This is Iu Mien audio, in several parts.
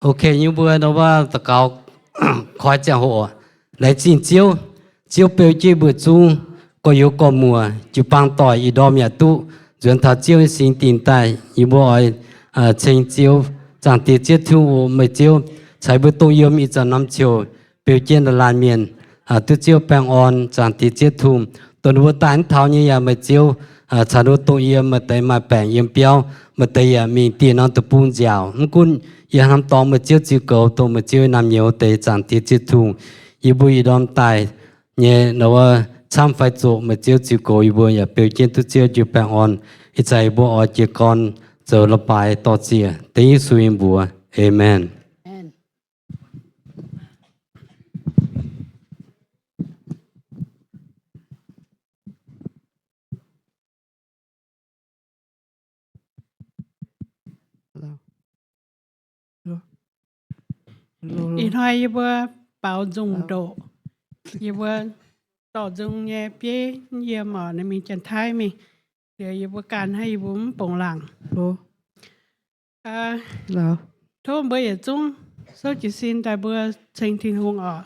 Ok, yie mbuo nor wuov daux gaux koi ziangh hoc, laengz zingh Ziouv. Ziouv beu jienv mbuo zungv, gorx-youz gorx-muoc, jiu-baang doic, ih ndorm yaac duqv nzuonx taux Ziouv nyei singx dingh daaih. Yie mbuo oix ceng Ziouv. Zaangc Diex Ziouv Tin-Hungh, meih Ziouv caux mbuo dongh yiem ih zanc norm ziouc beu jienv laanh mienh duqv Ziouv baengh orn. Zaangc Diex Ziouv Tin-Hungh, dongh ninh mbuo daaih mv taux nyei yaac meih Ziouv caux ninh mbuo dongh yiem, maaih deix maaih baengc yiem biauv, maaih deix yaac mingh dieh norm deic-bung nziaauc. Mv gunv yiem haaix norm dorngx meih Ziouv ziux goux, dongh meih Ziouv nyei naamh nyouz deix. Zaangc Diex Ziouv Tin-Hungh, yie mbuo ih ndorm daaih nyei nor wuov camv fai zoqc, meih Ziouv ziux goux yie mbuo yaac beu jienv duqv Ziouv jiu baengh orn. Ih zanc yie mbuo oix jiez gorn zoux la'baaix dor-ziec. Dengv Yesu nyei mbuox, aamen. Ih hnoi yie mbuo baaux nzung ndoqc, yie mbuo dorh nzung nyei bieiv yiem oc, ninh mingh Janx-Taiv mingh. Liuz yie mbuo ganh hnangv yie mbuo mv bungx laangc. Tov mbuo yietc zungv souv jiez sin daaih mbuo ceng Tin-Hungh oc.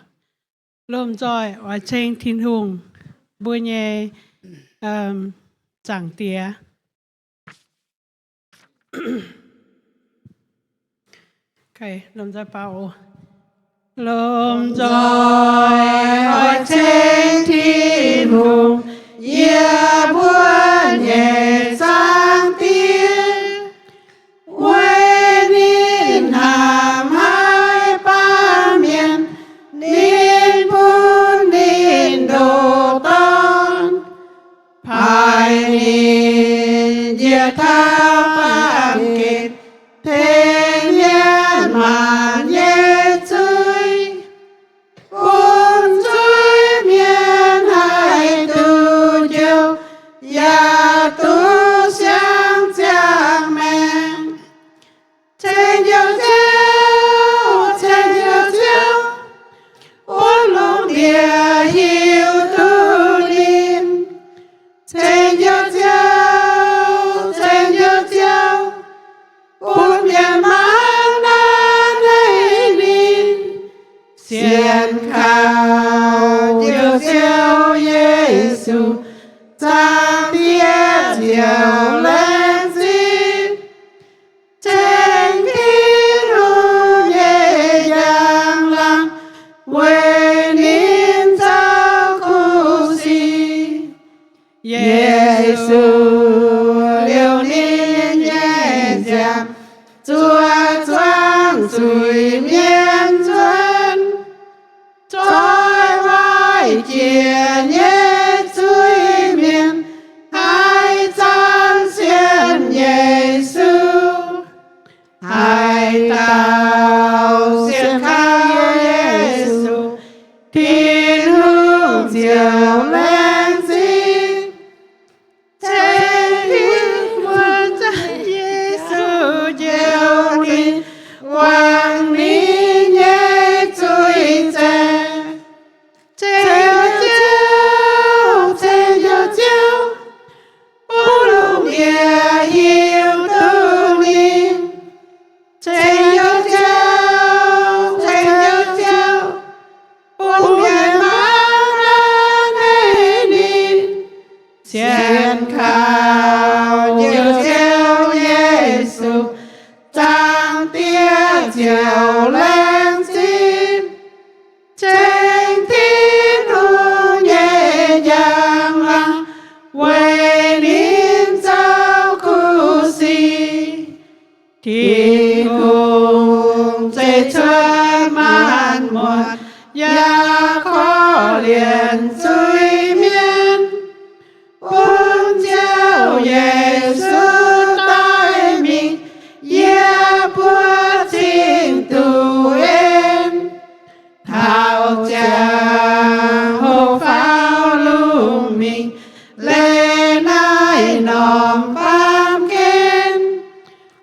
Lomh nzoih oix ceng Tin-Hungh, mbuo nyei Zaangc Diex. Lomh nzoih oix ceng Tin-Hungh, yie mbuo nyei Zaangc Diex. Weic ninh hnamv haic baamh mienh, ninh bun ninh ndoqc Dorn, paaiv ninh njiec taux baamh gen, tengx mienh maanc nyei zuiz, bun zuiz-mienh haih duqv njoux, yaac duqv siang ziangh maengc. Ceng Ziouv, ceng Ziouv, bun lungh ndiev hiuv duqv ninh. Ceng Ziouv, ceng Ziouv, bun mienh mangc naaiv ninh. Sienx kaux Njoux Ziouv Yesu, Zaangc Diex ziouc laengz zingh. Ceng Tin-Hungh nyei njang-laangc, weic ninh zoux kuv sic. Yesu liouc ninh nyei nziaamv, zuov zuangx zuiz-mienh nzuonx. Zoih waaic jiex nyei zuiz-mienh haih zanc sienx Yesu. Haaix dauh sienx kaux Yesu, Tin-Hungh ziouc laengz zingh. Ceng Tin-Hungh zanc Yesu njoux ninh, guangc ninh nyei zuiz zaengc. Ceng Ziouv, ceng Ziouv, bun lungh ndiev hiuv duqv ninh. Ceng Ziouv, ceng Ziouv, bun mienh mangc naaiv ninh. Sienx kaux Njoux Ziouv Yesu, Zaangc Diex ziouc laengz zingh. Ceng Tin-Hungh nyei njang-laangc, weic ninh zoux kuv sic. Tin-Hungh zeiz cuotv maanc muotc, yaac korv-lienh zuiz-mienh. Bun Ziouv Yesu daaih mingh, yie mbuo cingx duqv en. Taux ziangh hoc faaux lungh mingh, leiz naaiv norm baamh gen,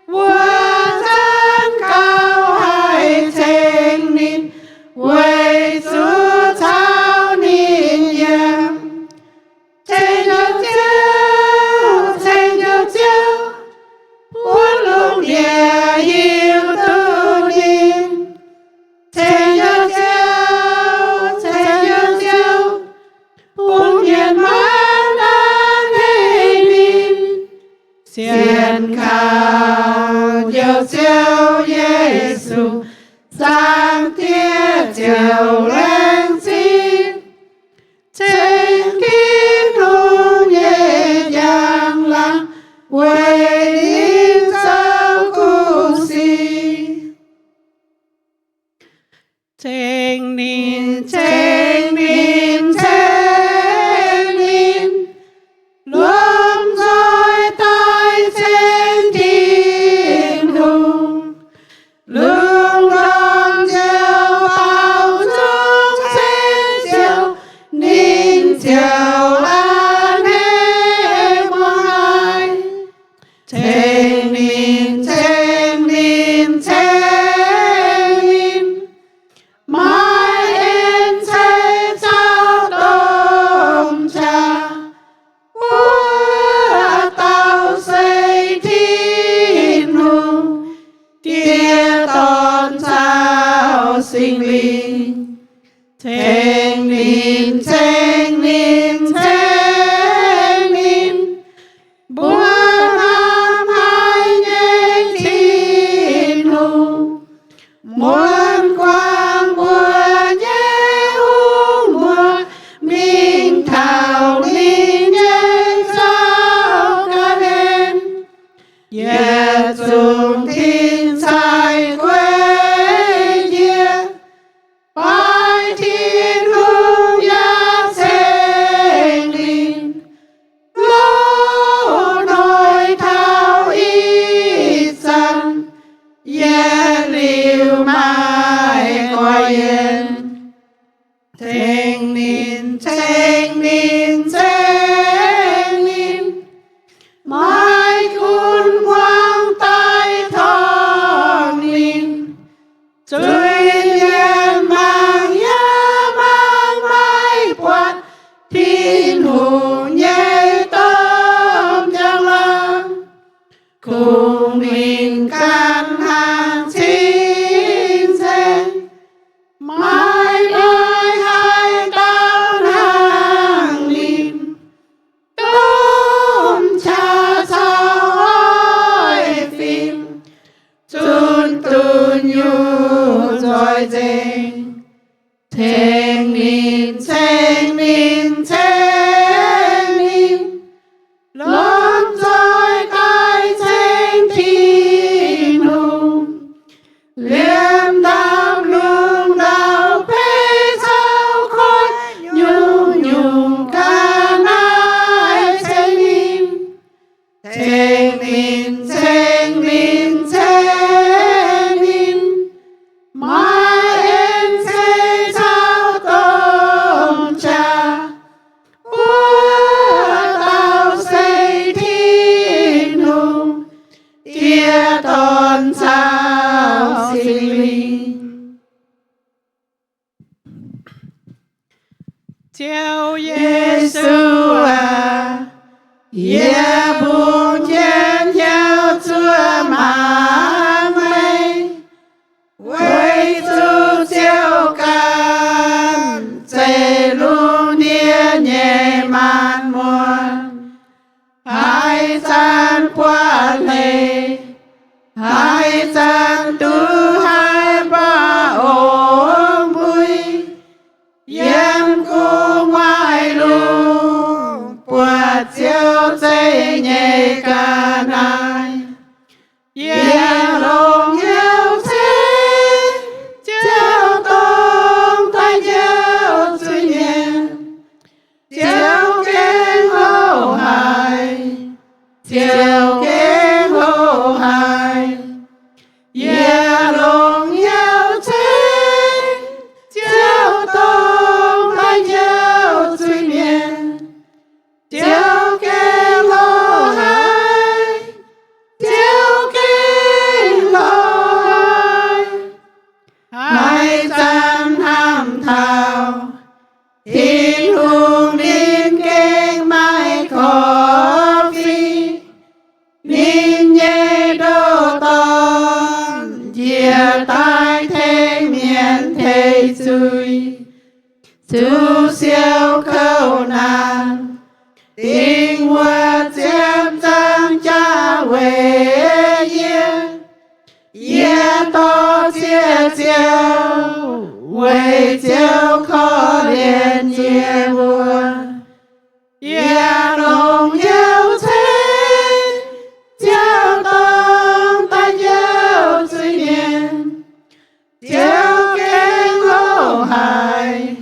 mbuo zanc gauh haih ceng ninh, weic zuqc caux ninh Yesu, Zaangc Diex ziouc laengz zingh, ceng Tin-Hungh nyei njang-laangc weic ninh zoux kuv sic. Ceng ninh, ceng ninh, ceng ninh, lomh nzoih daaih ceng Tin-Hungh. Lungh ndorm ziouc baaux nzung ceng Ziouv, ninh ziouc a'hneiv muangx haic. Ceng ninh, ceng ninh, ceng ninh, maaih en-ceix caux domh qaqv. Mbuo dauh se Tin-Hungh, Diex, Dorn caux Singx Lingh. Ceng ninh, ceng ninh, ceng ninh, mbuo hnamv haic nyei Tin-Hungh, muonz guangc mbuo nyei hungh muoz mingh taux ninh nyei zaux ga'hlen. Yietc zungv tin-saeng guei jiex, baaix Tin-Hungh yaac ceng ninh, loz-hnoi taux ih zanc yietc liuz maiv goix yienx. Ceng ninh, ceng ninh, ceng ninh, maaih gunv hmuangx daaih torngv ninh. Zuiz-mienh mangc yaac mangc maiv buatc Tin-Hungh nyei domh njang-laangc. Kungx ninh ganh hnangv cing-nzengc, maiv maaih haaix dauh hnangv ninh. Domh qaqv caux oix fim zunv duqv nyungc nzoih nzengc. Ceng ninh, ceng ninh, ceng ninh, lomh nzoih daaih ceng Tin-Hungh. Liemh ndau lungh ndau beiv caux koiv nyungc-nyungc ga'naaiv ceng ninh. Ceng ninh, ceng ninh, ceng ninh, maaih en-ceix caux domh qaqv. Mbuo dauh se Tin-Hungh, Diex, Dorn caux Singx Lingh. Ziouv Yesu aac, yie mbungh jienv hnyouv zuov mangc meih, weic zuqc Ziouv ganh zeiz lungh ndiev nyei maanc muotc. Haaix zanc buatc hleix, haaix zanc duqv haaix mbuo ong-mbui, yiem gu'nguaaic lungh buatc Ziouv zeiv nyei ga'naaiv. Yie longc hnyouv ceng Ziouv, dongh daaih Ziouv zuiz-mienh. Ziouv gengh hlo haic, Ziouv gengh hlo haic. Yie longc hnyouv ceng Ziouv, dongh daaih Ziouv zuiz-mienh. Ziouv gengh hlo haic, Ziouv gengh hlo haic. Haaix zanc hnamv taux Tin-Hungh, ninh gengh maaih korv-fiqv. Ninh nyei ndoh Dorn njiec daaih tengx mienh teix zuiz. Zuqc siou kouv naanc, dingc wuov ziepc nzaangc jaax weic yie. Yie dorh ziex Ziouv, weic Ziouv korv-lienh yie mbuo. Yie longc hnyouv ceng Ziouv dongh daaih njoux zuiz-mienh. Ziouv gengh hlo haic,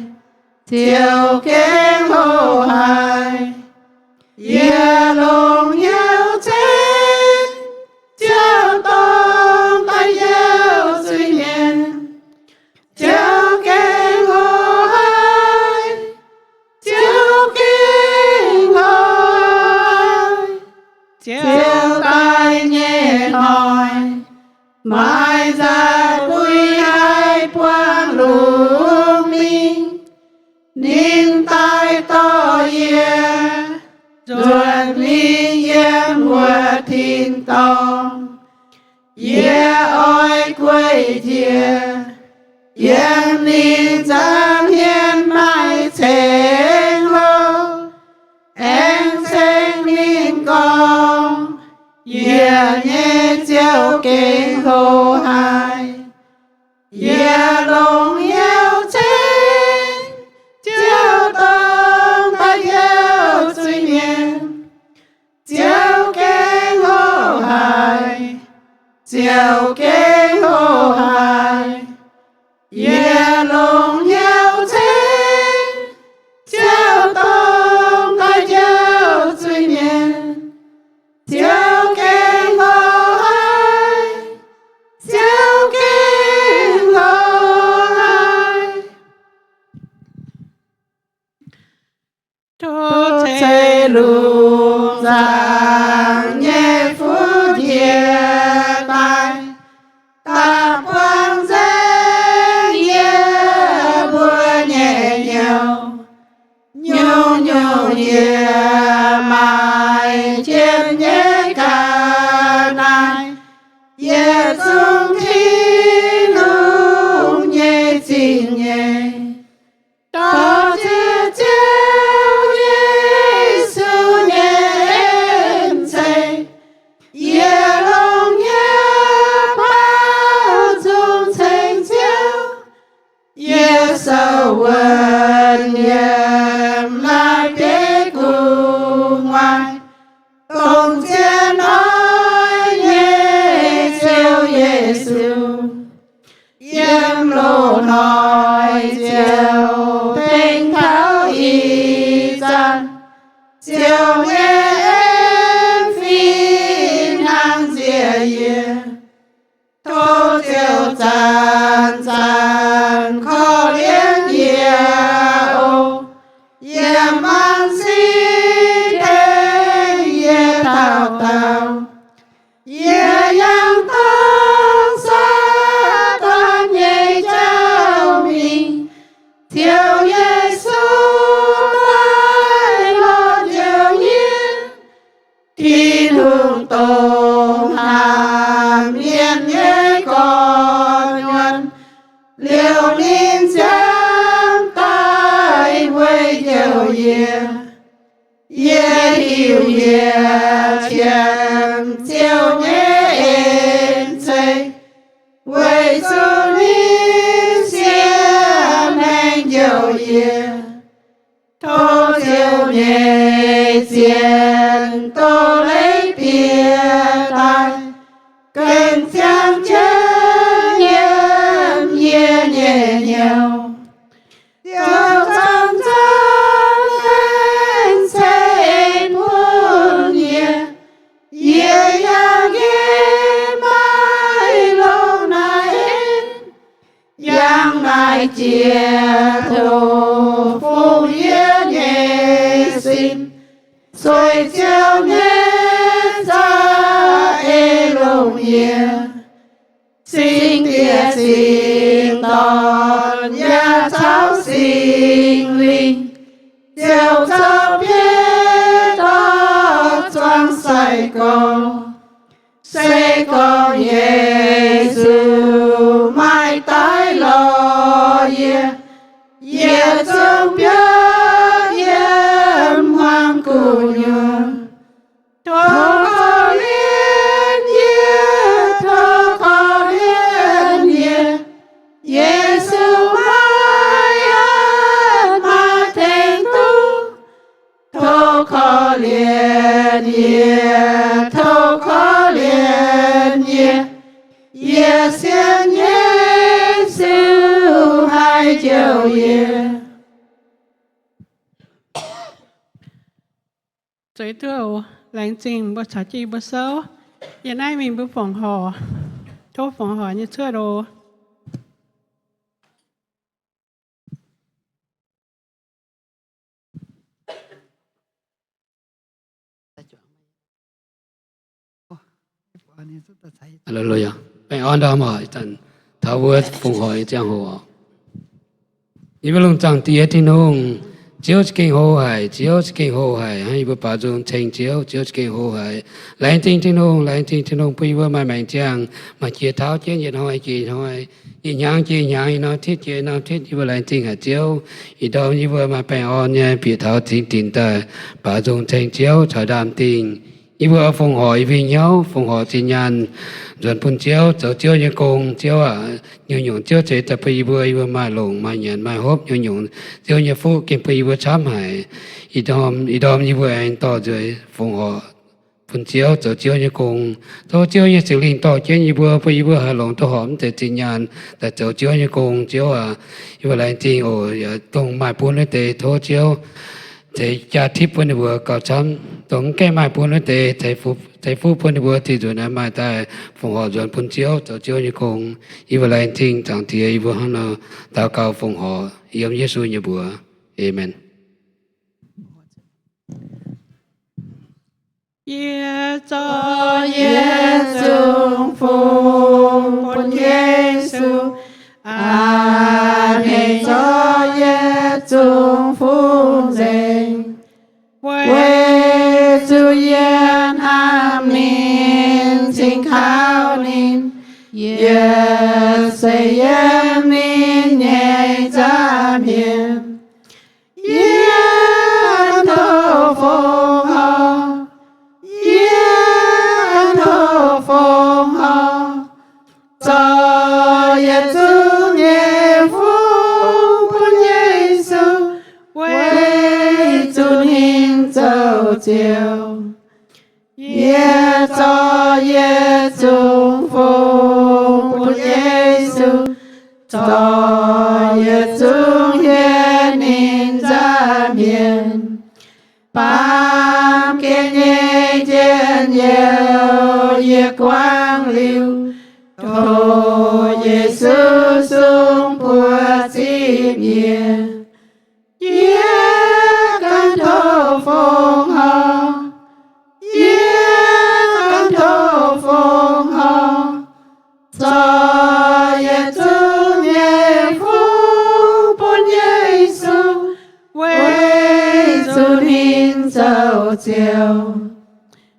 Ziouv gengh hlo haic. Yie longc hnyouv ceng Ziouv dongh daaih njoux zuiz-mienh. Ziouv gengh hlo haic, Ziouv gengh hlo haic. Ziouv daaih nyei hnoi, maaih nzaaih buix haih buangh lungh mingh. Ninh daaih dorh yie nzuonx mingh yiem wuov tin-dorngh. Yie oix gueiv jiex yiem ninh nza'hmien maaih ceng hlo, aengx ceng ninh gorngv, Yie nyei Ziouv gengh hlo haic. Yie longc hnyouv ceng Ziouv dongh daaih njoux zuiz-mienh. Ziouv gengh hlo haic, Ziouv gengh hlo haic. Yie longc hnyouv ceng Ziouv dongh daaih njoux zuiz-mienh. Ziouv gengh hlo haic, Ziouv gengh hlo haic. Tov ceix lungh zaangc nyei fuqv njiec daaih, daaih buangh nzengc yie mbuo nyei hnyouv. Nyungc-nyungc yie maaih jienv nyei ga'naaiv, yietc zungv Tin-Hungh nyei zingh nyeic. Dorh ziex Ziouv Yesu nyei en-ceix, yie longx nyei baaux nzung ceng Ziouv. Yie sou wuonv yiem naaiv bieiv gu'nguaaic, dongh zien oix nyei Ziouv Yesu. Yiem loz-hnoi Ziouv tengx taux ih zanc, Ziouv nyei en fih hnangv nziex yie. Tov Ziouv zanc-zanc korv-lienh yie oc. Yie maanc sic tengx yie dauh dauh. Yie yangh dangh Saadaan nyei jauv mingh. Ziouv Yesu daaih lorz njoux yie. Tin-Hungh dongh hnamv mienh nyei gorx-nyuonh, liouc ninh ziangh daaih weic njoux yie. Yie hiuv yie qiemx Ziouv nyei en-ceix, weic zuqc ninh siec maengh njoux yie. Tov Ziouv nyei zien doz-leiz bieqc daaih, gengh ziangh jienv yiem yie nyei hnyouv. Ziouv zanc-zanc en-ceix bun yie, yie yaac yiem maiv longx naaiv en. Yangh naaiv jiex tov fungx yie nyei sin, sueih Ziouv nyei za'eix longx yie. Singx Diex, Singx Dorn, yaac caux Singx Lingh, Ziouv zoux bieiv dorh zuangx sai-gorx. Se gorngv Yesu maiv daaih lorz yie, yie zungv biopv yiem hmuangx gu'nyuoz. Tov korv-lienh yie, tov korv-lienh Yie tov korv-lienh yie, yie sienx Yesu haih jouh yie. Zueiz duqv laengz zingh mbuo caux jienv yie mbuo souv. Yie naaiv mingh mbuo fongc horc, tov fongc horc nyei cuotv oc. Haleluya. Baengh orn ndorm oc, ih zanc taux wuov fongc horc nyei ziangh hoc oc. Yie mbuo lungh zaangc Diex Tin-Hungh, Ziouv za'gengh hlo haic, Ziouv za'gengh hlo haic, hnangv yie mbuo baaux nzung ceng Ziouv, Ziouv za'gengh hlo haic. Laengz zingh Tin-Hungh, laengz zingh Tin-Hungh bun yie mbuo maaih maengc ziangh, maaih jiex tauv jienv yietc hnoi jiex hnoi, yietc hnyangx jiex hnyangx, yietc norm titv jiex norm titv, yie mbuo laengz zingh haic Ziouv. Ih ndorm yie mbuo maaih baengh orn nyei bieqc taux cingx dinc daaih baaux nzung ceng Ziouv caux ndaam-dingh. Yie mbuo fongc horc yie mbuo nyei hnyouv, fongc horc zinh nyaanh nzuonx bun Ziouv, zoux Ziouv nyei gong. Ziouv aac, nyungc-nyungc Ziouv ceix daaih bun yie mbuo, yie mbuo maaih longc, maaih nyanc, maaih hopv, nyungc-nyungc Ziouv nyei fuqv gengh bun yie mbuo camv haic. Ih ndorm, ih ndorm yie mbuo aengx dorh nzueic fongc horc bun Ziouv zoux Ziouv nyei gong. Tov Ziouv nyei Singx Lingh dorh jienv yie mbuo, bun yie mbuo haih longc duqv horpc mv deix zinh nyaanh daaih zoux Ziouv nyei gong. Ziouv aac, yie mbuo laengz zingh oc. Yaac dongh maaih bun wuov deix tov Ziouv ceix jaa tipv bun ninh mbuo gauh camv. Dongh mv gaengh maaih bun wuov deix ceix fuqv bun ninh mbuo, tin nzunc aengx maaih daaih fongc horc nzuonx bun Ziouv zoux Ziouv nyei gong. Yie mbuo laengz zingh Zaangc Diex, yie mbuo hnangv nor daux gaux fongc horc yiem Yesu nyei mbuox. Aamen. Yie zorqv yietc zungv fungx bun Yesu, a'hneiv zorqv yietc zungv fungx nzengc, weic zuqc yie hnamv ninh, cingx kaux ninh, yie se yiem ninh nyei nza'hmien. Yie ganh tov fongc horc, yie ganh tov fongc horc, zorqv yietc zungv nyei fungx bun Yesu, weic zuqc ninh zoux Ziouv. Yie zorqv yietc zungv fungx bun Yesu, zorqv yietc zungv hietv ninh nza'hmien. Baamh gen nyei njien-youh yie guangc liuz, tov Yesu sung buoz zipv yie. Yie ganh tov fongc horc, yie ganh tov fongc horc, zorqv yietc zungv nyei fungx bun Yesu, weic zuqc ninh zoux Ziouv.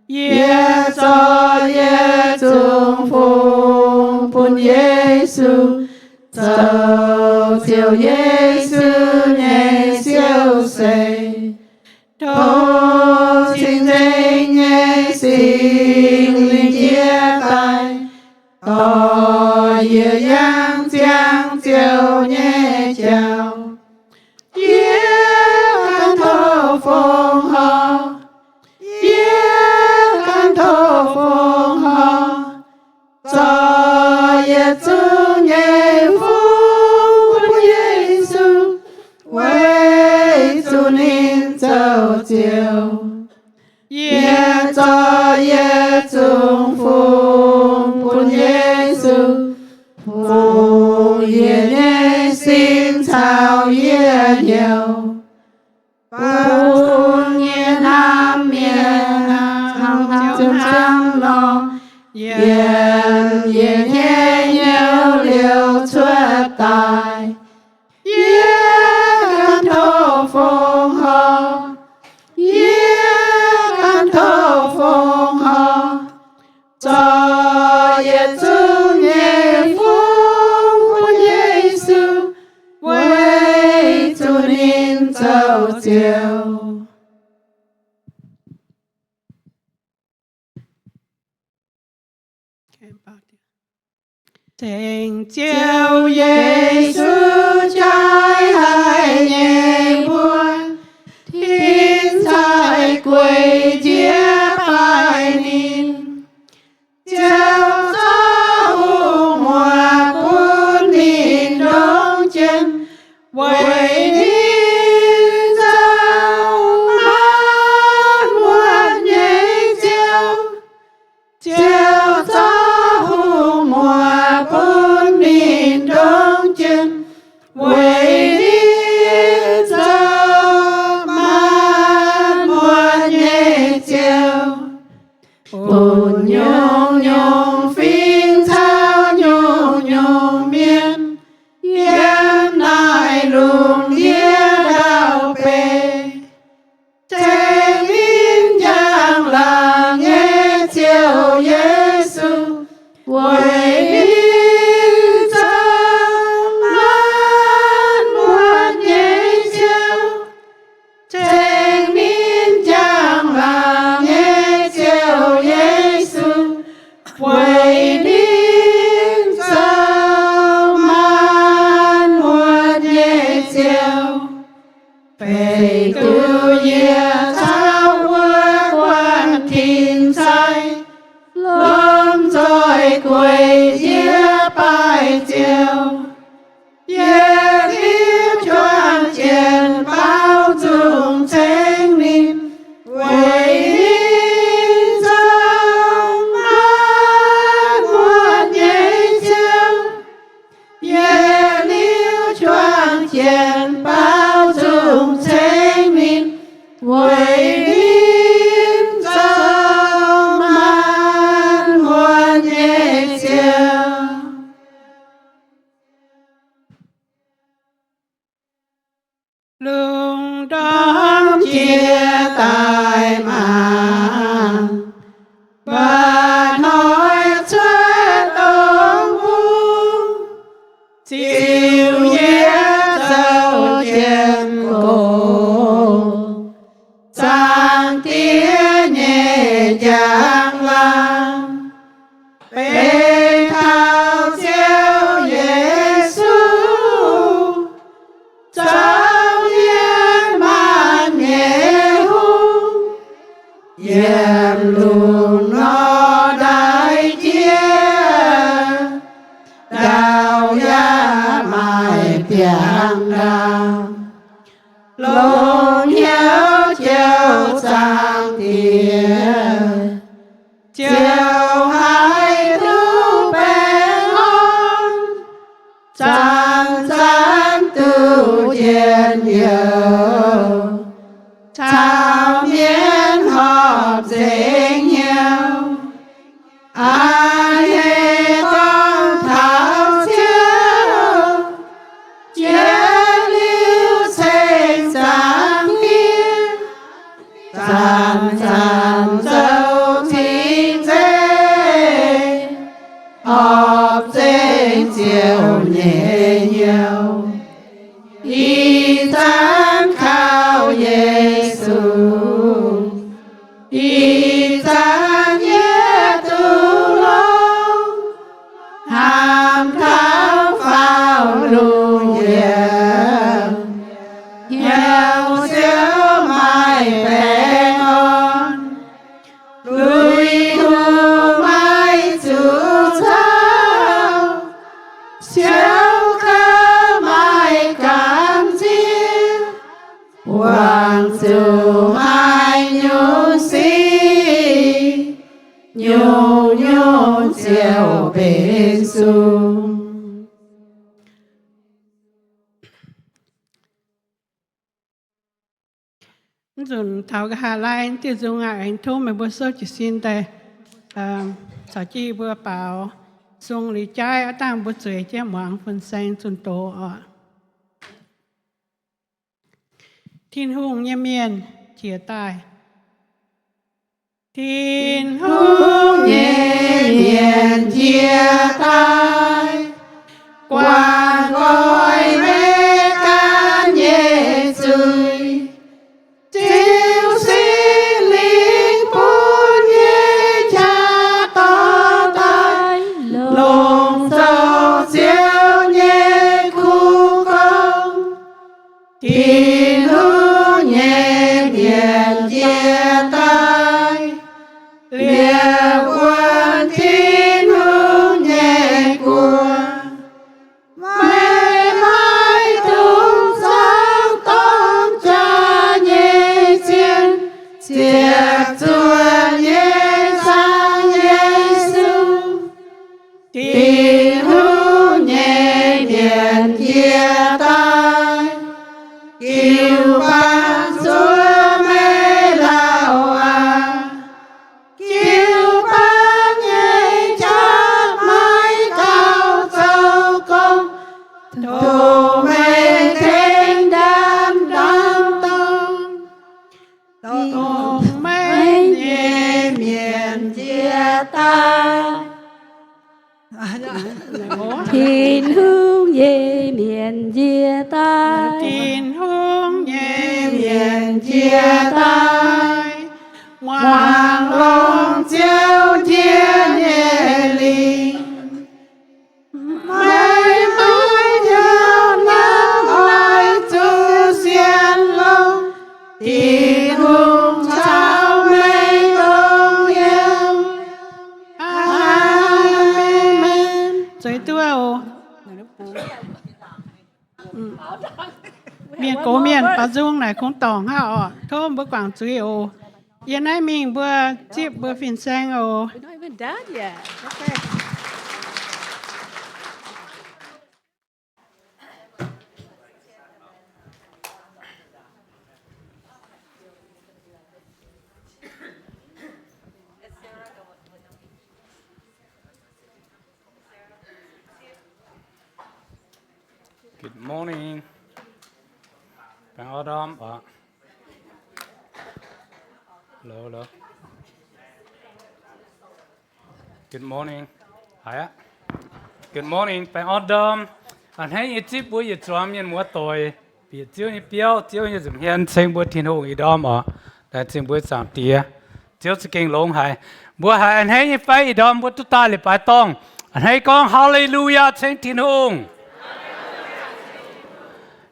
Yie zorqv yietc zungv fungx bun Yesu, zoux Ziouv Yesu nyei siou-seix. Tov cing-nzengc nyei Singx Lingh jiex daaih, dorh yie yangh ziangh Ziouv nyei jauv. Yie ganh tov fongc horc, yie ganh tov fongc horc, zorqv yietc zungv nyei fungx bun Yesu, weic zuqc ninh zoux Ziouv. Yie zorqv yietc zungv fungx bun Yesu, fungx yie nyei sin caux yie hnyouv, bun yie hnamv mienh hnangv Ziouv hnamv nor, yiem yie nyei hnyouv liouc cuotv daaih. Yie ganh tov fongc horc, yie ganh tov fongc horc, zorqv yietc zungv nyei fungx bun Yesu, weic zuqc ninh zoux Ziouv. Ceng Ziouv Yesu jaaix haic nyei mbuo, tin-sai gueic njiec juangc jienv baaux nzung ceng ninh, weic ninh zoux maanc muotc nyei Ziouv. Lungh ndorm jiex daaih mangc, mba'hnoi cuotv dongh mungv, ziux yie zoux jienv gox, Zaangc Diex nyei njang-laangc. Beiv taux Ziouv Yesu, zoux yie maanc nyei hungh, yiem lungh nor ndaix jiex, ndau yaac maaih biangh ndaangc. Longc hnyouv jouh Zaangc Diex, ziouc haih duqv baengh orn, zanc-zanc duqv njien-youh, caux mienh horpc nzengc hnyouv. A'hneiv gorngv taux Ziouv, jiex liuz ceng Zaangc Diex, zanc-zanc zoux cing-nzengc, horpc nzengc Ziouv nyei hnyouv. Ih zanc kaux Yesu, ih zanc yie duqv longx, hnamv taux faaux lungh yiem, hnyouv ziouc maaih baengh orn. Lui-houx maaih zuqc caux, siouc kouv maaih gamh nziex, wangc zuqc maaih nyungc sic, nyungc-nyungc ziouc benx sung. Mv nzunc taux nqa'haav laai diuh nzung aqv, aengx tov meih mbuo souv jiez sin daaih, caux jienv yie mbuo baaux sung liuz jaaiv, aav dangh mbuo zueiz jienv muangx fun-saeng zunh doz oc. Tin-Hungh nyei mienh jiex daaih. Tin-Hungh nyei mienh jiex daaih, guangc nqoi meih ganh nyei zuiz. Ziux Singx Lingh bun nyei qaqv dorh daaih, longc zoux Ziouv nyei kuv gong. Tin-Hungh nyei mienh jiex daaih, liepc wuonx Tin-Hungh nyei guoqv. Meih maiv dungx zorqv dorng jaax nyei zien ziepc zuoqv nyei Zaangc Yesu. Tin-Hungh nyei mienh jiex daaih, jiu-baang zuov meih lauh aqv. Jiu-baang nyei qaqv maiv gaux zoux gong, dongh meih tengx ndaam-ndaam dorngx, dongh meih nyei mienh jiex daaih. Tin-Hungh nyei mienh jiex daaih. Tin-Hungh nyei mienh jiex daaih, muangx longx Ziouv njien nyei lingc. Meih maiv hnyouv hnamv oix zuqc sienx longx Tin-Hungh caux meih dongh yiem. Aamen. Zueiz duqv oc. Mienh gox mienh baaux nzung naaic kungx dorngc hnangv oc. Tov mbuo guangc zuiz oc. Yiem naaiv mingh mbuo zipv mbuo fin-saeng oc. We're not even done yet. Okay. Good morning. Baengh orn ndorm oc. Hello, hello. Good morning. Haiz aqv. Good morning. Baengh orn ndorm. A'hneiv nyei zipv mbuo yietc zuangx mienh muoz-doic, bieqc Ziouv nyei biauv, Ziouv nyei nza'hmien ceng mbuo Tin-Hungh ih ndorm oc. Laengz zingh mbuo Zaangc Diex. Ziouv za'gengh longx haic. Mbuo haiz a'hneiv nyei fai? Ih ndorm mbuo duqv daaih leiz-baaix dorngh, a'hneiv gorngv Haleluyaa ceng Tin-Hungh.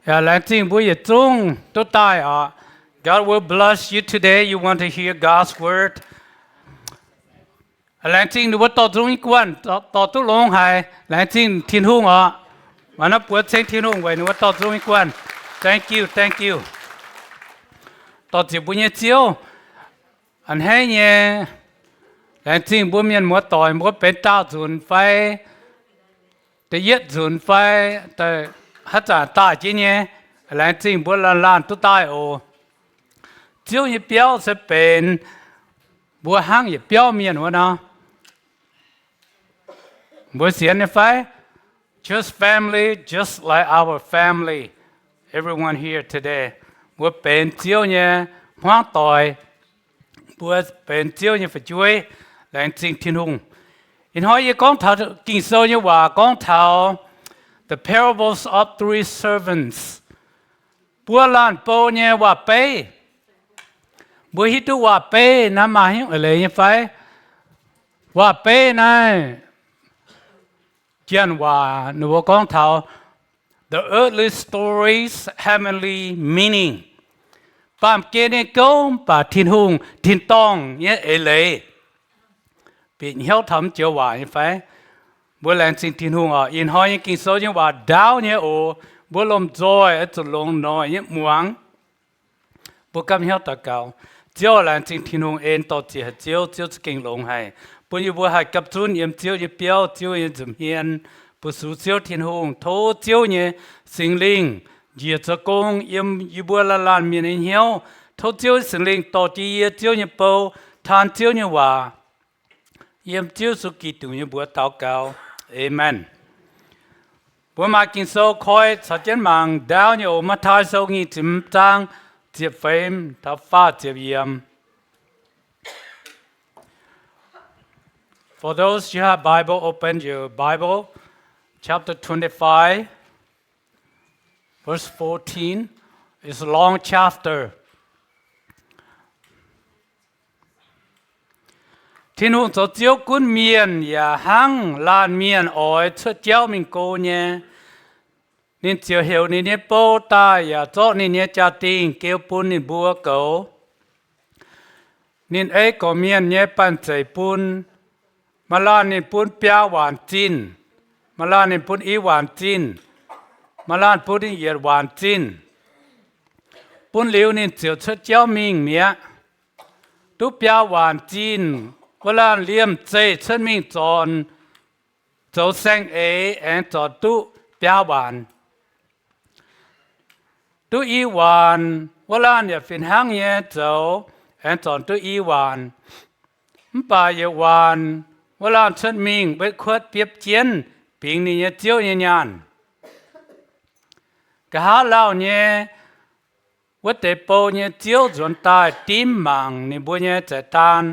Yaac laengz zingh mbuo yietc zungv duqv daaih oc. God will bless you today. You want to hear God's word? Laengz zingh ninh mbuo dorh nzung nyei guanh, dorh duqv longx haic. Laengz zingh Tin-Hungh oc. Maaih norm buoz ceng Tin-Hungh weic ninh mbuo dorh nzung nyei guanh. Thank you, thank you. Dorh ziepc mbuo nyei Ziouv, a'hneiv nyei. Laengz zingh mbuo mienh muoz-doic, mbuo benx daauh nzunc fai da'yietv nzunc fai haaix zanc daaih jienv nyei, laengz zingh mbuo laanh laanh duqv daaih oc. Ziouv nyei biauv se benx mbuo hnangv yietc biauv mienh wuov nor. Mbuo sienx nyei fai? Church family, just like our family, everyone here today. Mbuo benx Ziouv nyei hmuangv doic. Mbuo benx Ziouv nyei fu'jueiv. Laengz zingh Tin-Hungh. Ih hnoi yie gorngv taux Ging-Sou nyei waac gorngv taux the parables of three servants, buo laanh bou nyei waac-beiv. Mbuo hiuv duqv waac-beiv naaiv maaih haaix nyungc eix leiz nyei fai? Waac-beiv naaiv janx waac ninh mbuo gorngv taux the earthly stories' heavenly meaning. Baamh gen nyei gouv mv baac Tin-Hungh tin-dorngh nyei eix leiz. Bieqc hnyouv taux mv joux waac nyei fai? Mbuo laengz zingh Tin-Hungh oc. Ih hnoi nyei Ging-Sou nyei waac ndaauv nyei oc. Mbuo lomh nzoih oix zuqc longx noic nyei muangx. Mbuo gapv hnyouv daux gaux. Ziouv, laengz zingh Tin-Hungh en dorh ziec haic Ziouv. Ziouv za'gengh longx haic, bun yie mbuo haih gapv zunv yiem Ziouv nyei biauv, Ziouv nyei nza'hmien, bu sux Ziouv Tin-Hungh. Tov Ziouv nyei Singx Lingh njiec zoux gong yiem yie mbuo laanh laanh mienh nyei hnyouv. Tov Ziouv Singx Lingh dorh jienv yie, Ziouv nyei bou, taan Ziouv nyei waac. Yiem Ziouv Yesu Giduc nyei mbuox daux gaux, aamen. Mbuo maaih Ging-Sou koi caux jienv mangc ndaauv nyei oc. Matv^taai Sou nyic ziepc hmz zaang ziepc feix taux faah ziepc yiemc. For those you have Bible, open your Bible, chapter twenty-five, verse fourteen. It's a long chapter. Tin-Hungh zoux Ziouv gunv mienh yaac hnangv laanh mienh oix cuotv jauv mingh go nyei. Ninh ziouc heuc ninh nyei bou daaih yaac zorqv ninh nyei jaa-dingh geu bun ninh mbuo goux. Ninh ei gorqv-mienh nyei banh zeic bun. Maaih laanh ninh bun biaa waanc zinh, maaih laanh ninh bun i waanc zinh, maaih laanh bun ninh yietc waanc zinh. Bun liuz ninh ziouc cuotv jauv mingh mi'aqv. Duqv biaa waanc zinh wuov laanh liemh zeih cuotv mingh zornc, zoux saeng-eix aengx zornc duqv biaa waanc. Duqv i waanc wuov laanh yaac fih hnangv nyei zoux aengx zornc duqv i waanc. Mv baac yietc waanc wuov laanh cuotv mingh wetv kuotv biopv jienv bingx ninh nyei ziouv nyei nyaanh. Nqa'haav lauh nyei wuov deix bou nyei ziouv nzuonx daaih dimv mangc ninh mbuo nyei za'daan.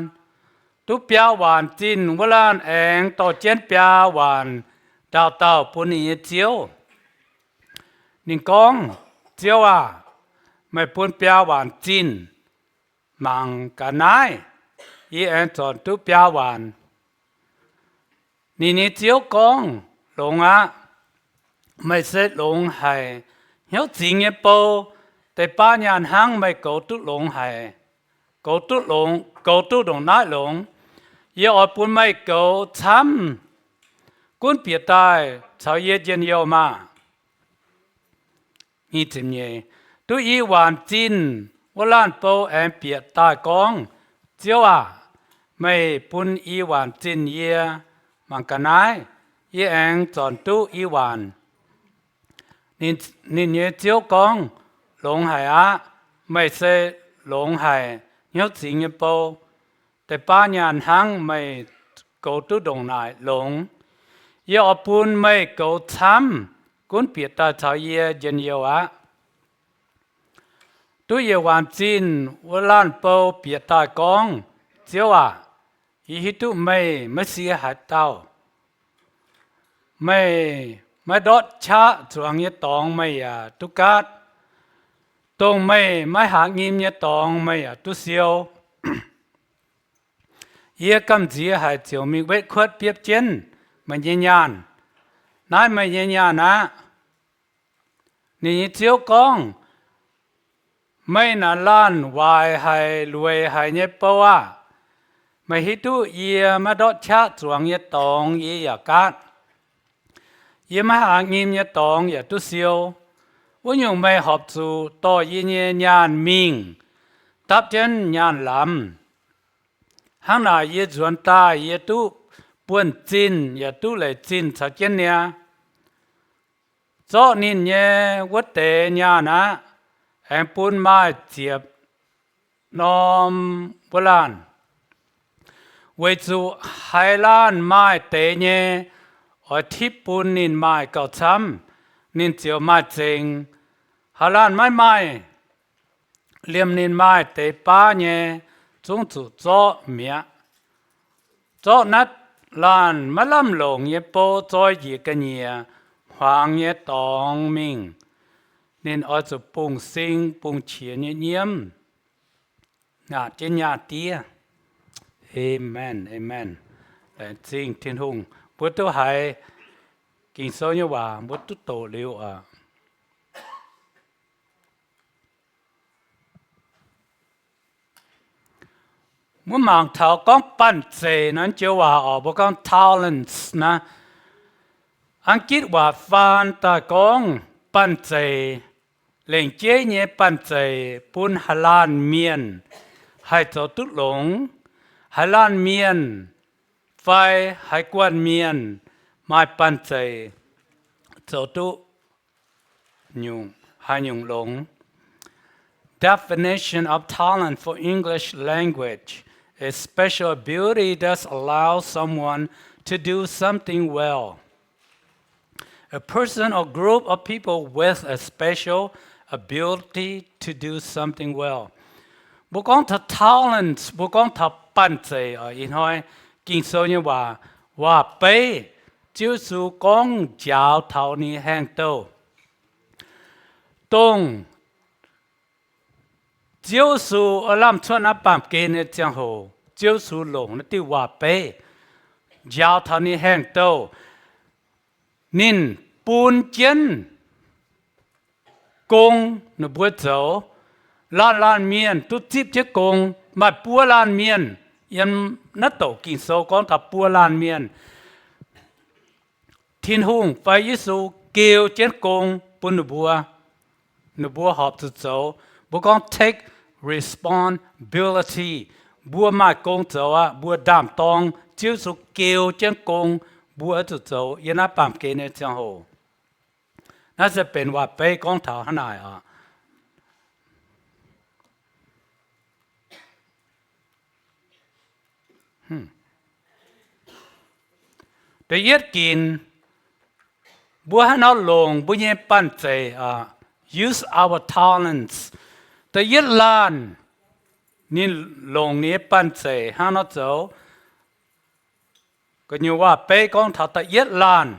Duqv biaa waanc zinh wuov laanh aengx dorh jienv biaa waanc dauh dauh bun ninh nyei ziouv. Ninh gorngv, Ziouv aah! Meih bun biaa waanc zinh, mangc gaax naaiv, yie aengx zornc duqv biaa waanc. Ninh nyei ziouv gorngv, Longx aqv. Meih se longx haic, hnyouv zingx nyei bou. Deix baav nyaanh hnangv meih goux duqv longx haic, goux duqv longx, goux duqv ndongc naaiv longx. Yie oix bun meih goux camv, gunv bieqc daaih caux yie njien-youh maah! Duqv i waanc zinh wuov laanh bou aengx bieqc daaih gorngv, Ziouv aah! Meih bun i waanc zinh yie, mangc gaax naaiv, yie aengx zornc duqv i waanc. Ninh nyei ziouv gorngv, Longx haic aqv. Meih se longx haic, hnyouv zingx nyei bou. Deix baav nyaanh hnangv meih goux duqv ndongc naaic longx. Yie oix bun meih goux camv, gunv bieqc daaih caux yie njien-youh aqv. Duqv yietc waanc zinh wuov laanh bou bieqc daaih gorngv, Ziouv aac, yie hiuv duqv meih maiv sie haaix dauh. Meih maiv ndortv qaqv zuangx nyei dorngx meih yaac duqv gaatv. Dongh meih maiv haiz nyim nyei dorngx meih yaac duqv siou. Yie gamh nziex haic ziouc mingh wetv kuotv biopv jienv meih nyei nyaanh. Naaiv meih nyei nyaanh aqv. Ninh nyei ziouv gorngv, Meih naaic laanh waaic haic lueic haic nyei bou aah! Meih hiuv duqv yie maiv ndortv qaqv zuangx nyei dorngx yie yaac gaatv. Yie maiv haiz nyim nyei dorngx yaac duqv siou. Wuov nyungc meih horpc zuqc dorh yie nyei nyaanh mingh dapv jienv nyaanh lamz. Hnangv naaic yie nzuonx daaih yie duqv buonv-zinh yaac duqv leic zinh caux jienv niaa. Zorqv ninh nyei wuov deix nyaanh aqv, aengx bun maaih ziepc norm wuov laanh. Weic zuqc haaix laanh maaih deix nyei, oix tipv bun ninh maaih gauh camv, ninh ziouc maaih zengx. Haaix laanh maiv maaih, liemh ninh maaih deix baav nyei, zungv zuqc zorqv mi'aqv. Zorqv naaiv laanh maiv lamh longc nyei bou zoi njiec ga'nyiec hmuangx nyei dorngx mingh. Ninh oix zuqc bungx-sing bungx-qiex nyei nyiemv, ngaatc jienv nyaah diev. Aamen, aamen. Laengz zingh Tin-Hungh, mbuo duqv haiz Ging-Sou nyei waac, mbuo duqv doqc liuz aqv. Mbuo mangc taux gorngv banh zeic naaiv joux waac oc, mbuo gorngv talents naaiv. A'gitv waac faan daaih gorngv banh zeic, lengc jeiv nyei banh zeic bun haaix laanh mienh haih zoux duqv longx. Haaix laanh mienh fai haaix guanh mienh maaih banh zeic zoux duqv haaix nyungc longx. Definition of talent for English language: a special ability that allows someone to do something well. A person or group of people with a special ability to do something well. Mbuo gorngv taux talents, mbuo gorngv taux banh zeic oc. Ih hnoi Ging-Sou nyei waac, waac-beiv, Ziouv Yesu gorngv njaaux taux ninh haengh douh. Dongh Ziouv Yesu oix lamh cuotv naaiv baamh gen nyei ziangh hoc, Ziouv Yesu longc naaiv diuh waac-beiv njaaux taux ninh haengh douh. Ninh bun jienv gong ninh mbuo zoux. Laanh laanh mienh duqv zipv jienv gong, maaih buo laanh mienh, yiem naaiv douc Ging-Sou gorngv taux buo laanh mienh, Tin-Hungh fai Yesu geu jienv gong bun ninh mbuo, ninh mbuo horpc zuqc zoux. Mbuo gorngv take responsibility. Mbuo maaih gong zoux aqv. Mbuo ndaam-dorng, Ziouv Yesu geu jienv gong, mbuo oix zuqc zoux yiem naaiv baamh gen nyei ziangh hoc. Naaiv se benx waac-beiv gorngv taux hnangv naaic oc. Da'yietv ginc, mbuo haaix nor longc mbuo nyei banh zeic, use our talents. Da'yietv laanh ninh longc ninh nyei banh zeic hnangv nor zoux. Gu'nyuoz waac-beiv gorngv taux da'yietv laanh,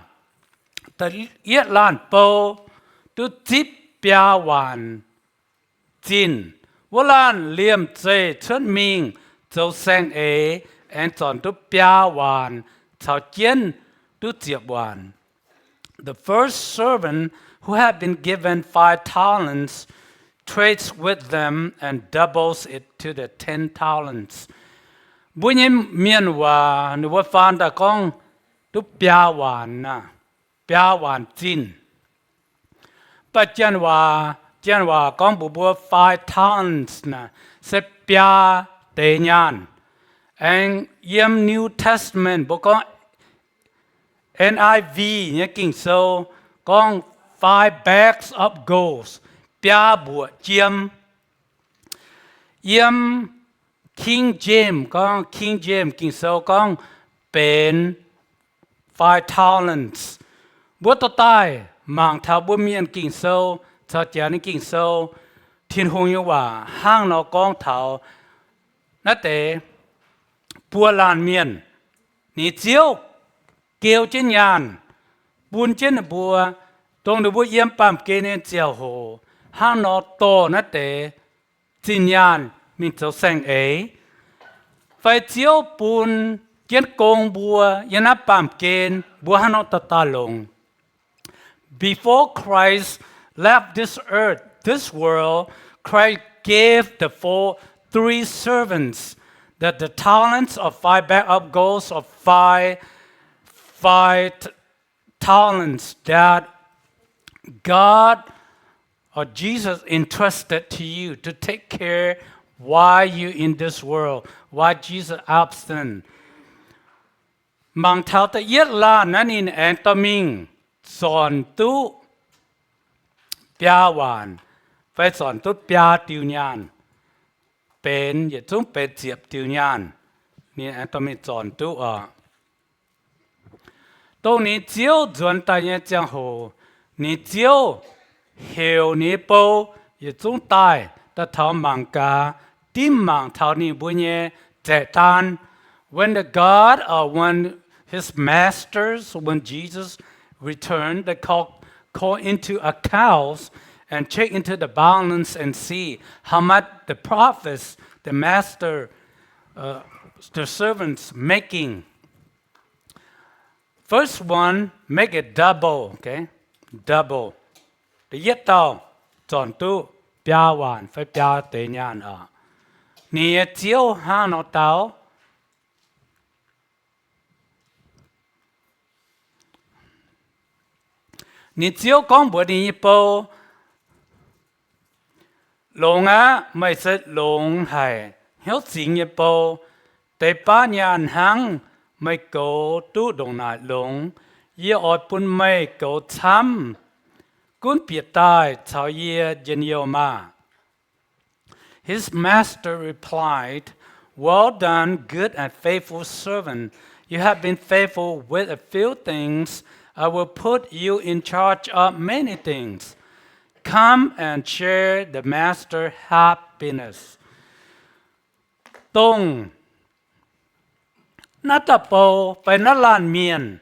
da'yietv laanh bou duqv zipv biaa waanc zinh. Wuov laanh liemh zeih cuotv mingh zoux saeng-eix aengx zornc duqv biaa waanc caux jienv duqv ziepc waanc. The first servant who had been given five talents trades with them and doubles it to the ten talents. Mbuo nyei mienh waac ninh mbuo faan daaih gorngv duqv biaa waanc, biaa waanc zinh. Mv baac janx waac, janx waac gorngv mbuox mbuo five talents naaic se biaa deix nyaanh. Aengx yiem New Testament mbuo gorngv N I V nyei Ging-Sou gorngv five bags of gold, biaa mbuoqc jiem. Yiem King James gorngv, King James Ging-Sou gorngv benx five talents. Mbuo dorh daaih mangc taux mbuo Mienh Ging-Sou caux jaax ninh Ging-Sou, Tin-Hungh nyei waac hnangv nor gorngv taux naaiv deix buo laanh mienh, ninh Ziouv geu jienv nyaanh bun jienv ninh mbuo, dongh ninh mbuo yiem baamh gen nyei ziangh hoc hnangv nor dorh naaiv deix zinh nyaanh mingh zoux saeng-eix, fai Ziouv bun jienv gong mbuo yiem naaiv baamh gen mbuo hnangv nor daaih daaih longc. Before Christ left this earth, this world, Christ gave the four, three servants that the talents of five bag of gold, of five, five t- talents that God or Jesus entrusted to you to take care while you in this world, while Jesus absent. Mangc taux da'yietv laanh naaiv ninh aengx dorh mingh zornc duqv biaa waanc, fai zornc duqv biaa diuh nyaanh, benx yietc zungv benx ziepc diuh nyaanh, ninh aengx dorh mingh zornc duqv oc. Dongh ninh Ziouv nzuonx daaih nyei ziangh hoc, ninh Ziouv heuc ninh nyei bou yietc zungv daaih, daaih taux mangc gaax, dimv mangc taux ninh mbuo nyei zaeqv-daan. When the God, uh, when his masters, when Jesus returned, they call, call into accounts and check into the balance and see how much the profits the master, uh, the servants making. First one make it double, okay? Double. Da'yietv dauh zornc duqv biaa waanc fai biaa deix nyaanh oc. Ninh nyei ziouv hnangv nor dau. Ninh ziouv gorngv mbuox ninh nyei bou, Longx aqv. Meih se longx haic, hnyouv zingx nyei bou. Deix baav nyaanh hnangv meih goux duqv ndongc naaic longx. Yie oix bun meih goux camv, gunv bieqc daaih caux yie njien-youh maah! His master replied, Well done, good and faithful servant. You have been faithful with a few things. I will put you in charge of many things. Come and share the master happiness. Dongh naaiv dauh bou fai naaiv laanh mienh,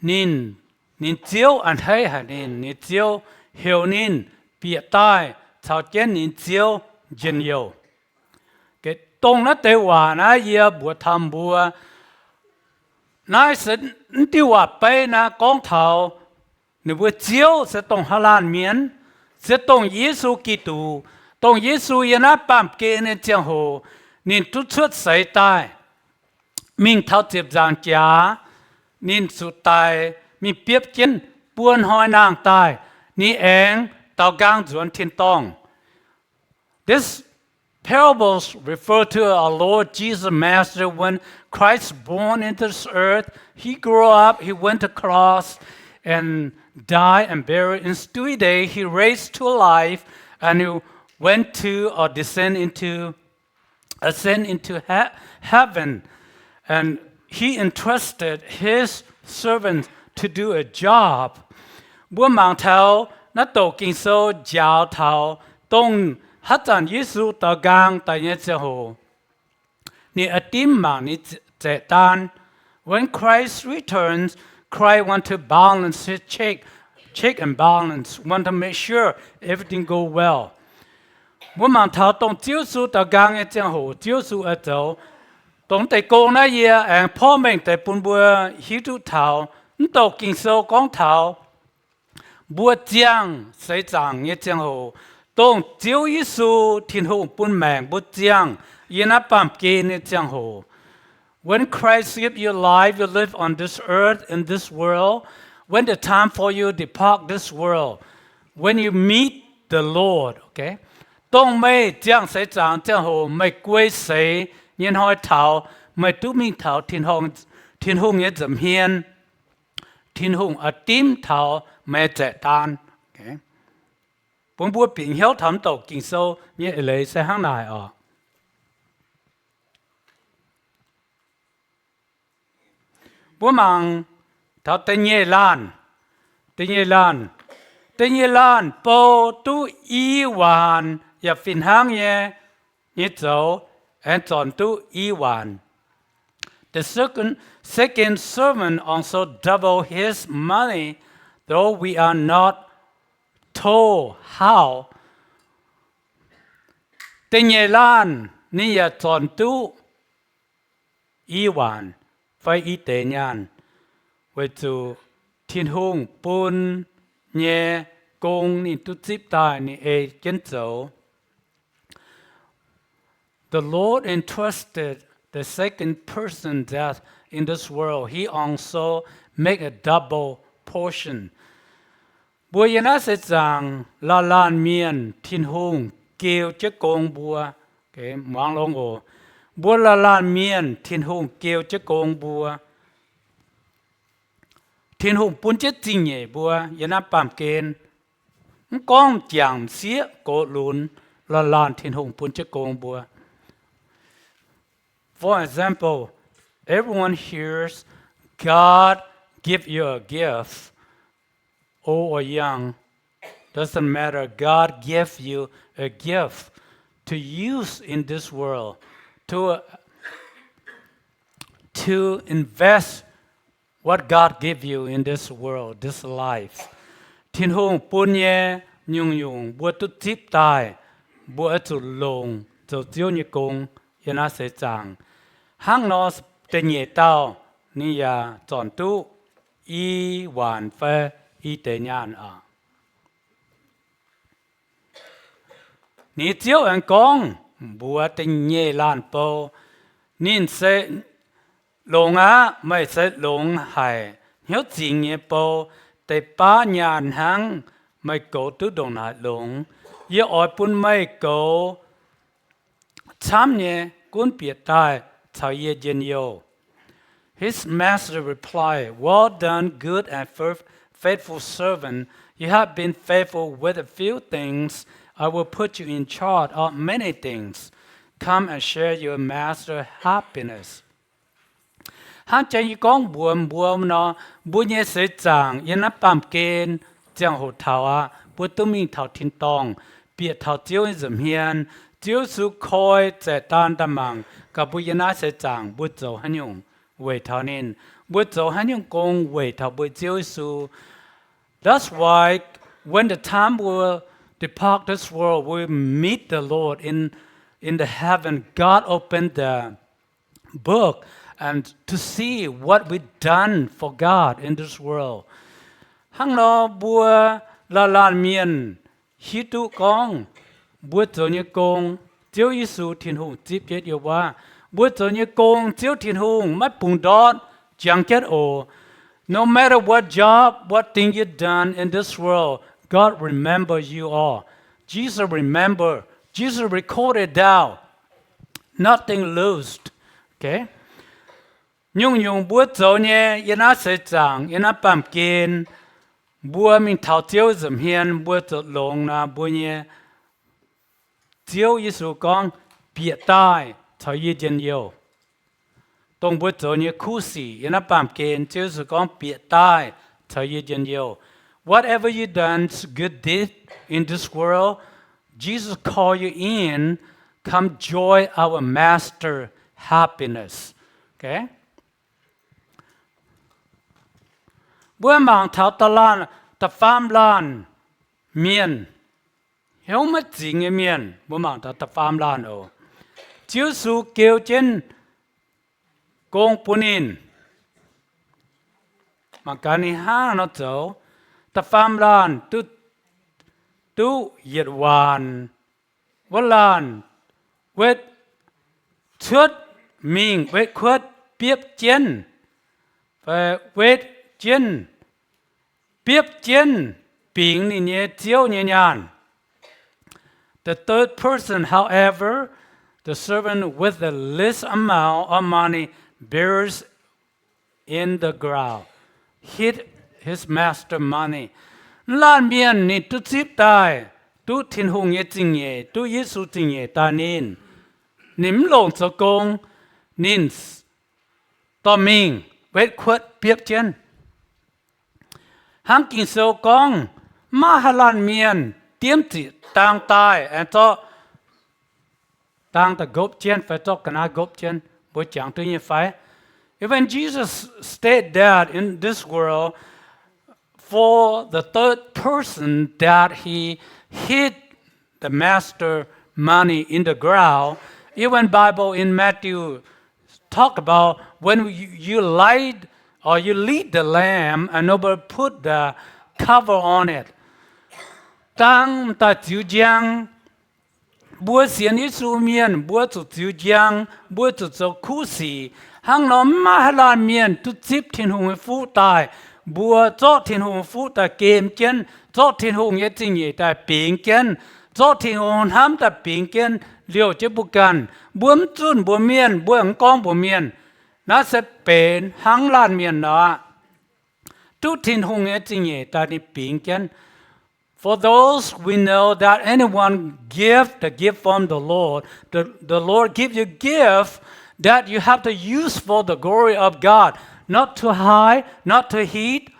ninh, ninh ziouv a'hneiv haic ninh, ninh ziouv heuc ninh bieqc daaih caux jienv ninh ziouv njien-youh. Dongh naaiv deix waac naaiv yie mbuox taux mbuo, naaiv se mv diuh waac-beiv naaiv gorngv taux ninh mbuo ziouv se dongh haaix laanh mienh, se dongh Yesu Giduc. Dongh Yesu yiem naaiv baamh gen nyei ziangh hoc, ninh duqv cuotv seix daaih mingh taux ziepc nzaangc jaax, ninh zuqc daic mingh biopv jienv buo hnoi nangh daaih, ninh aengx daaux nqaang nzuonx tin-dorngh. This parables refer to our Lord Jesus Master. When Christ born into this earth, he grew up, he went to cross and died and buried. In three days, he raised to life and he went to or descend into ascend into he- heaven, and he entrusted his servants to do a job. Mbuo mangc taux naaiv douc Ging-Sou njaaux taux dongh haaix zanc Yesu daaux nqaang daaih nyei ziangh hoc, ninh a'dimv mangc ninh zaeqv daan. When Christ returns, Christ want to balance his check, check and balance, want to make sure everything go well. Mbuo mangc taux dongh Ziouv Yesu daaux nqaang nyei ziangh hoc, Ziouv Yesu oix zoux dongh deix gong naaiv, yie aengx porv mengh deix bun mbuo hiuv duqv taux mv douc Ging-Sou gorngv taux mbuo ziangh seix zaangc nyei ziangh hoc, dongh Ziouv Yesu Tin-Hungh bun maengc mbuo ziangh yiem naaiv baamh gen nyei ziangh hoc. When Christ give you life, you live on this earth, in this world. When the time for you depart this world, when you meet the Lord, okay? Dongh meih ziangh seix zaangc ziangh hoc, meih guei seix nyei hnoi taux meih duqv mingh taux Tin-Hungh nyei nza'hmien, Tin-Hungh oix dimv taux meih zaeqv daan. Bun mbuo bieqc hnyouv taux mv douc Ging-Sou nyei eix leiz se hnangv naaic oc. Mbuo mangc taux da'nyeic laanh, da'nyeic laanh, Da'nyeic laanh bou duqv i waanc yaac fih hnangv nyei, nyei zoux, aengx zornc duqv i waanc. The second, second servant also doubled his money, though we are not told how. Da'nyeic laanh ninh yaac zornc duqv i waanc fai i deix nyaanh, weic zuqc Tin-Hungh bun nyei gong ninh duqv zipv daaih, ninh ei jienv zoux. The Lord entrusted the second person that in this world, he also make a double portion. Mbuo yiem naaiv seix zaangc laanh laanh mienh Tin-Hungh geu jienv gong mbuo. Muangx longx oc. Mbuo laanh laanh mienh Tin-Hungh geu jienv gong mbuo. Tin-Hungh bun jienv zingh nyeic mbuo yiem naaiv baamh gen. Mv gorngv m'jangc m'sieqv gox lunx, laanh laanh Tin-Hungh bun jienv gong mbuo. For example, everyone hears God give you a gift, old or young, doesn't matter. God gave you a gift to use in this world, to, to invest what God gave you in this world, this life. Tin-Hungh bun nyei nyungc-nyungc mbuo duqv zipv daaih, mbuo oix zuqc longc zoux Ziouv nyei gong yiem naaiv seix zaangc. Hnangv nor, da'nyeic dauh ninh yaac zornc duqv i waanc fai i deix nyaanh aqv. Ninh nyei ziouv aengx gorngv mbuox da'nyeic laanh bou, Ninh se longx aqv. Meih se longx haic, hnyouv zingx nyei bou. Deix baav nyaanh hnangv, meih goux duqv ndongc naaic longx. Yie oix bun meih goux camv nyei, gunv bieqc daaih caux yie njien-youh. His master replied, Well done, good and faithful servant. You have been faithful with a few things. I will put you in charge of many things. Come and share your master's happiness. Hnangv jang yie gorngv mbuox mbuo nor, mbuo nyei seix zaangc yiem naaiv baamh gen ziangh hoc taux aqv, mbuo duqv mingh taux tin-dorngh, bieqc taux Ziouv nyei nza'hmien. Ziouv Yesu koi zaeqc daan daaih mangc gaax mbuo yiem naaiv seix zaangc mbuo zoux haaix nyungc weic taux ninh, mbuo zoux haaix nyungc gong weic taux mbuo Ziouv Yesu. That's why when the time will depart this world, we meet the Lord in, in the heaven. God opened the book and to see what we done for God in this world. Hnangv nor mbuo laanh laanh mienh hiuv duqv gorngv mbuo zoux nyei gong, Ziouv Yesu Tin-Hungh zipv jienv yiem wuov. Mbuo zoux nyei gong Ziouv Tin-Hungh maiv bungx ndortv, jangx jienv oc. No matter what job, what thing you done in this world, God remember you all. Jesus remember. Jesus record it down. Nothing lost. Okay? Nyungc-nyungc mbuo zoux nyei yiem naaiv seix zaangc, yiem naaiv baamh gen, mbuo mingh taux Ziouv nza'hmien mbuo zoux longx nor, mbuo nyei Ziouv Yesu gorngv, Bieqc daaih caux yie njien-youh. Dongh mbuo zoux nyei kuv sic yiem naaiv baamh gen, Ziouv Yesu gorngv, Bieqc daaih caux yie njien-youh. Whatever you done good deed in this world, Jesus call you in, come join our Master happiness. Okay? Mbuo mangc taux da'laanh, da'faam laanh mienh, hnyouv maiv zingx nyei mienh, mbuo mangc taux da'faam laanh oc. Ziouv Yesu geu jienv gong bun ninh. Mangc gaax ninh hnangv nor zoux. Da'faam laanh duqv, duqv yietc waanc. Wuov laanh wetv cuotv mingh, wetv kuotv biopv jienv, fai wetv jienv, biopv jienv bingx ninh nyei ziouv nyei nyaanh. The third person, however, the servant with the least amount of money, buried in the ground, hid his master's money. Laanh mienh ninh duqv zipv daaih, duqv Tin-Hungh nyei zingh nyeic, duqv Yesu zingh nyeic daaih ninh, ninh mv longc zoux gong, ninh dorh mingh wetv kuotv biopv jienv. Hnangv Ging-Sou gorngv, Maiv maaih haaix laanh mienh diemv ziqc dang daaih aengx zorqv dang daaih nqopv jienv fai zorqv ga'naaiv nqopv jienv. Mbuo jangx duqv nyei fai? Even Jesus state that in this world, for the third person that he hid the master money in the ground. Even Bible in Matthew talk about when you, you light or you lead the lamp and nobody put the cover on it. Dang daaih ziux njang, mbuo sienx Yesu mienh, mbuo zuqc ziux njang, mbuo zuqc zoux kuv sic. Hnangv nor, maiv maaih haaix laanh mienh duqv zipv Tin-Hungh nyei fuqv daaih. Mbuo zorqv Tin-Hungh nyei fuqv daaih gemh jienv, zorqv Tin-Hungh nyei zingh nyeic daaih bingx jienv, zorqv Tin-Hungh hnamv daaih bingx jienv, liouh jienv mbuo ganh. Mbuo mv zunh mbuox mienh, mbuo mv gorngv mbuox mienh. Naaiv se benx hnangv laanh mienh nor, duqv Tin-Hungh nyei zingh nyeic daaih ninh bingx jienv. For those we know that anyone give the gift from the Lord, the, the Lord give you gift that you have to use for the glory of God, not to hide, not to hid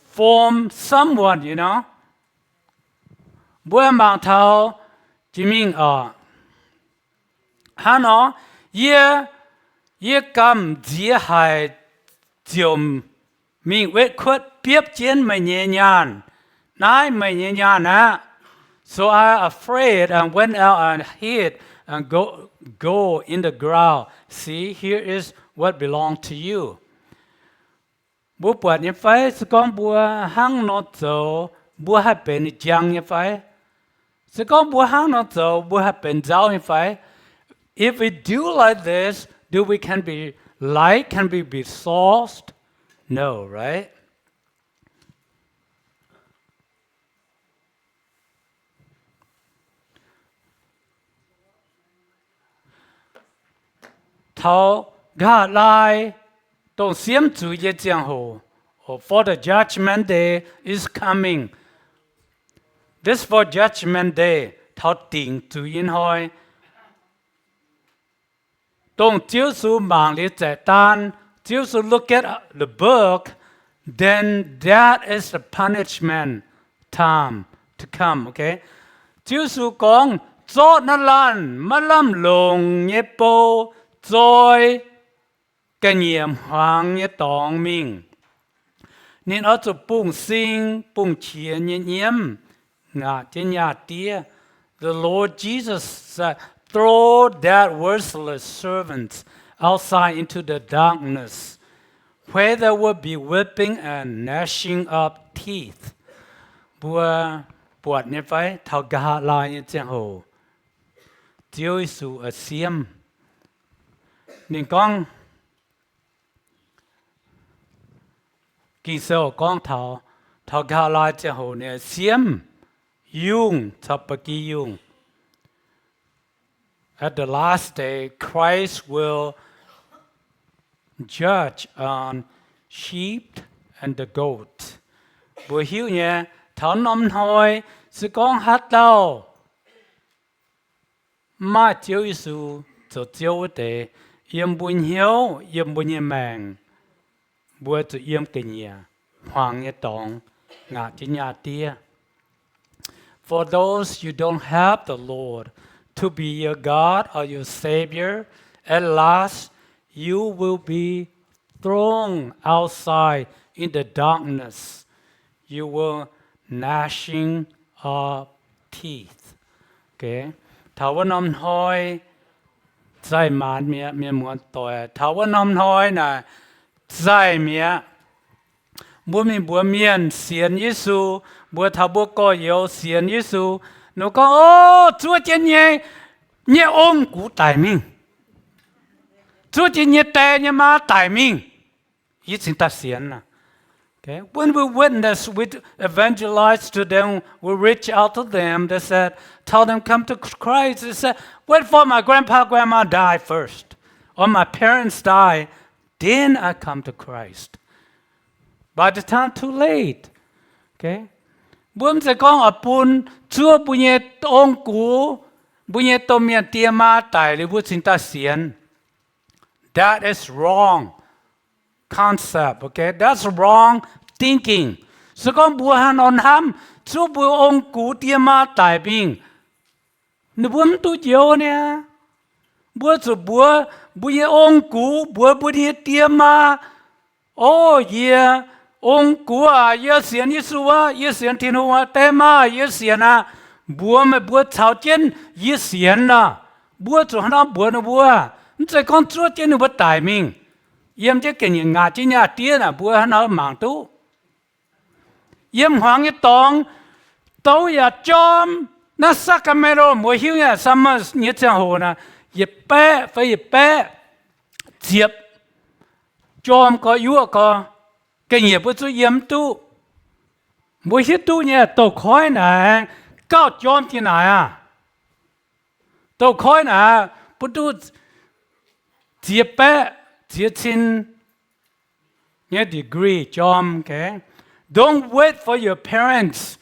from someone, you know. Mbuo mangc taux jiex mingh oc. Hnangv nor, yie, yie gamh nziex haic ziouc mingh wetv kuotv biopv jienv meih nyei nyaanh. Naaiv meih nyei nyaanh aqv. So I afraid and went out and hid and go, go in the ground. See, here is what belong to you. Mbuo buatc nyei fai? Se gorngv mbuo hnangv nor zoux, mbuo haih benx njang nyei fai? Se gorngv mbuo hnangv nor zoux, mbuo haih benx nzauv nyei fai? If we do like this, do we can be light, can we be salt? No, right? Taux nqa'haav laai dongh siemv zuiz nyei ziangh hoc, for the judgment day is coming. This for judgment day, taux dingc zuiz nyei hnoi, dongh Ziouv Yesu mangc liuz zaeqc daan, Ziouv Yesu look at the book, then that is the punishment time to come, okay? Ziouv Yesu gorngv, zorqv naaiv laanh maiv lamh longc nyei bou zoi ga'nyiec hmuangx nyei dorngx mingh. Ninh oix zuqc bungx sing bungx qiex nyei nyiemv, ngaatc jienv nyaah diev. The Lord Jesus said, throw that worthless servants outside into the darkness, where there will be weeping and gnashing of teeth. Mbuo buatc nyei fai, taux nqa'haav laai nyei ziangh hoc, Ziouv Yesu siemv. Ninh gorngv, Ging-Sou gorngv taux, taux nqa'haav laai ziangh hoc ninh siemv yungh caux ba'gi yungh. At the last day, Christ will judge on sheep and the goat. Mbuo hiuv nyei, taux norm hnoi, se gorngv haaix dauh mv maaih Ziouv Yesu zoux Ziouv wuov deix, yiem mbuo hnyouv, yiem mbuo nyei maengc, mbuo zuqc yiem ga'nyiec hmuangx nyei dorngx, ngaatc jienv nyaah diev. For those you don't have the Lord to be your God or your Savior, at last you will be thrown outside in the darkness. You will gnashing of teeth. Taux wuov norm hnoi, zaih maanz mi'aqv, mienh muonz doic. Taux wuov norm hnoi naaic, zaih mi'aqv. Mbuo mingh mbuox mienh sienx Yesu, mbuox taux mbuo gorx-youz sienx Yesu, ninh gorngv, O, zuov jienv nyei, nyei ong-gux daic mingh. Zuov jienv nyei die nyei maa daic mingh. Yie cingx daaih sienx. Okay? When we witness, we evangelize to them, we reach out to them, they said, tell them come to Christ. They said, wait for my grandpa, grandma die first, or my parents die, then I come to Christ. By the time too late. Okay? Mbuo mv zeiz gorngv oix bun zuov mbuo nyei ong-gux, mbuo nyei domh mienh die maa daic liuz mbuo cingx daaih sienx. That is wrong concept, okay? That's wrong thinking. Se gorngv mbuo hnangv nor hnamv, zuov mbuo ong-gux die maa daic mingh, ninh mbuo mv duqv njoux niaa. Mbuo zuqc mbuox mbuo nyei ong-gux, mbuox mbuo nyei die maa, O yie ong-gux aac, yie sienx Yesu aqv, yie sienx Tin-Hungh aqv. Die maa, yie sienx aqv. Mbuox meih mbuo caux jienv yie sienx nor. Mbuo zuqc hnangv nor mbuox ninh mbuo, mv zeiz gorngv zuov jienv ninh mbuo daic mingh, yiem jienv ga'nyiec ngaatc jienv nyaah diev naaic, mbuo hnangv nor mangc duqv. Yiem hmuangx nyei dorngx, douv yaac jorm. Naaiv Sacramento, mbuo hiuv nyei, summer nyei ziangh hoc naaic, yietc baeqv fai yietc baeqv ziepc jorm gorx, yuoqv gorx, ga'nyiec mbuo zuqv yiem mv duqv. Mbuo hiuv duqv nyei, douz-koiv naaic gauh jorm jiex naaic aqv. Douz-koiv naaic bun duqv ziex baeqv ziex cin nyei degree jorm, okay? Don't wait for your parents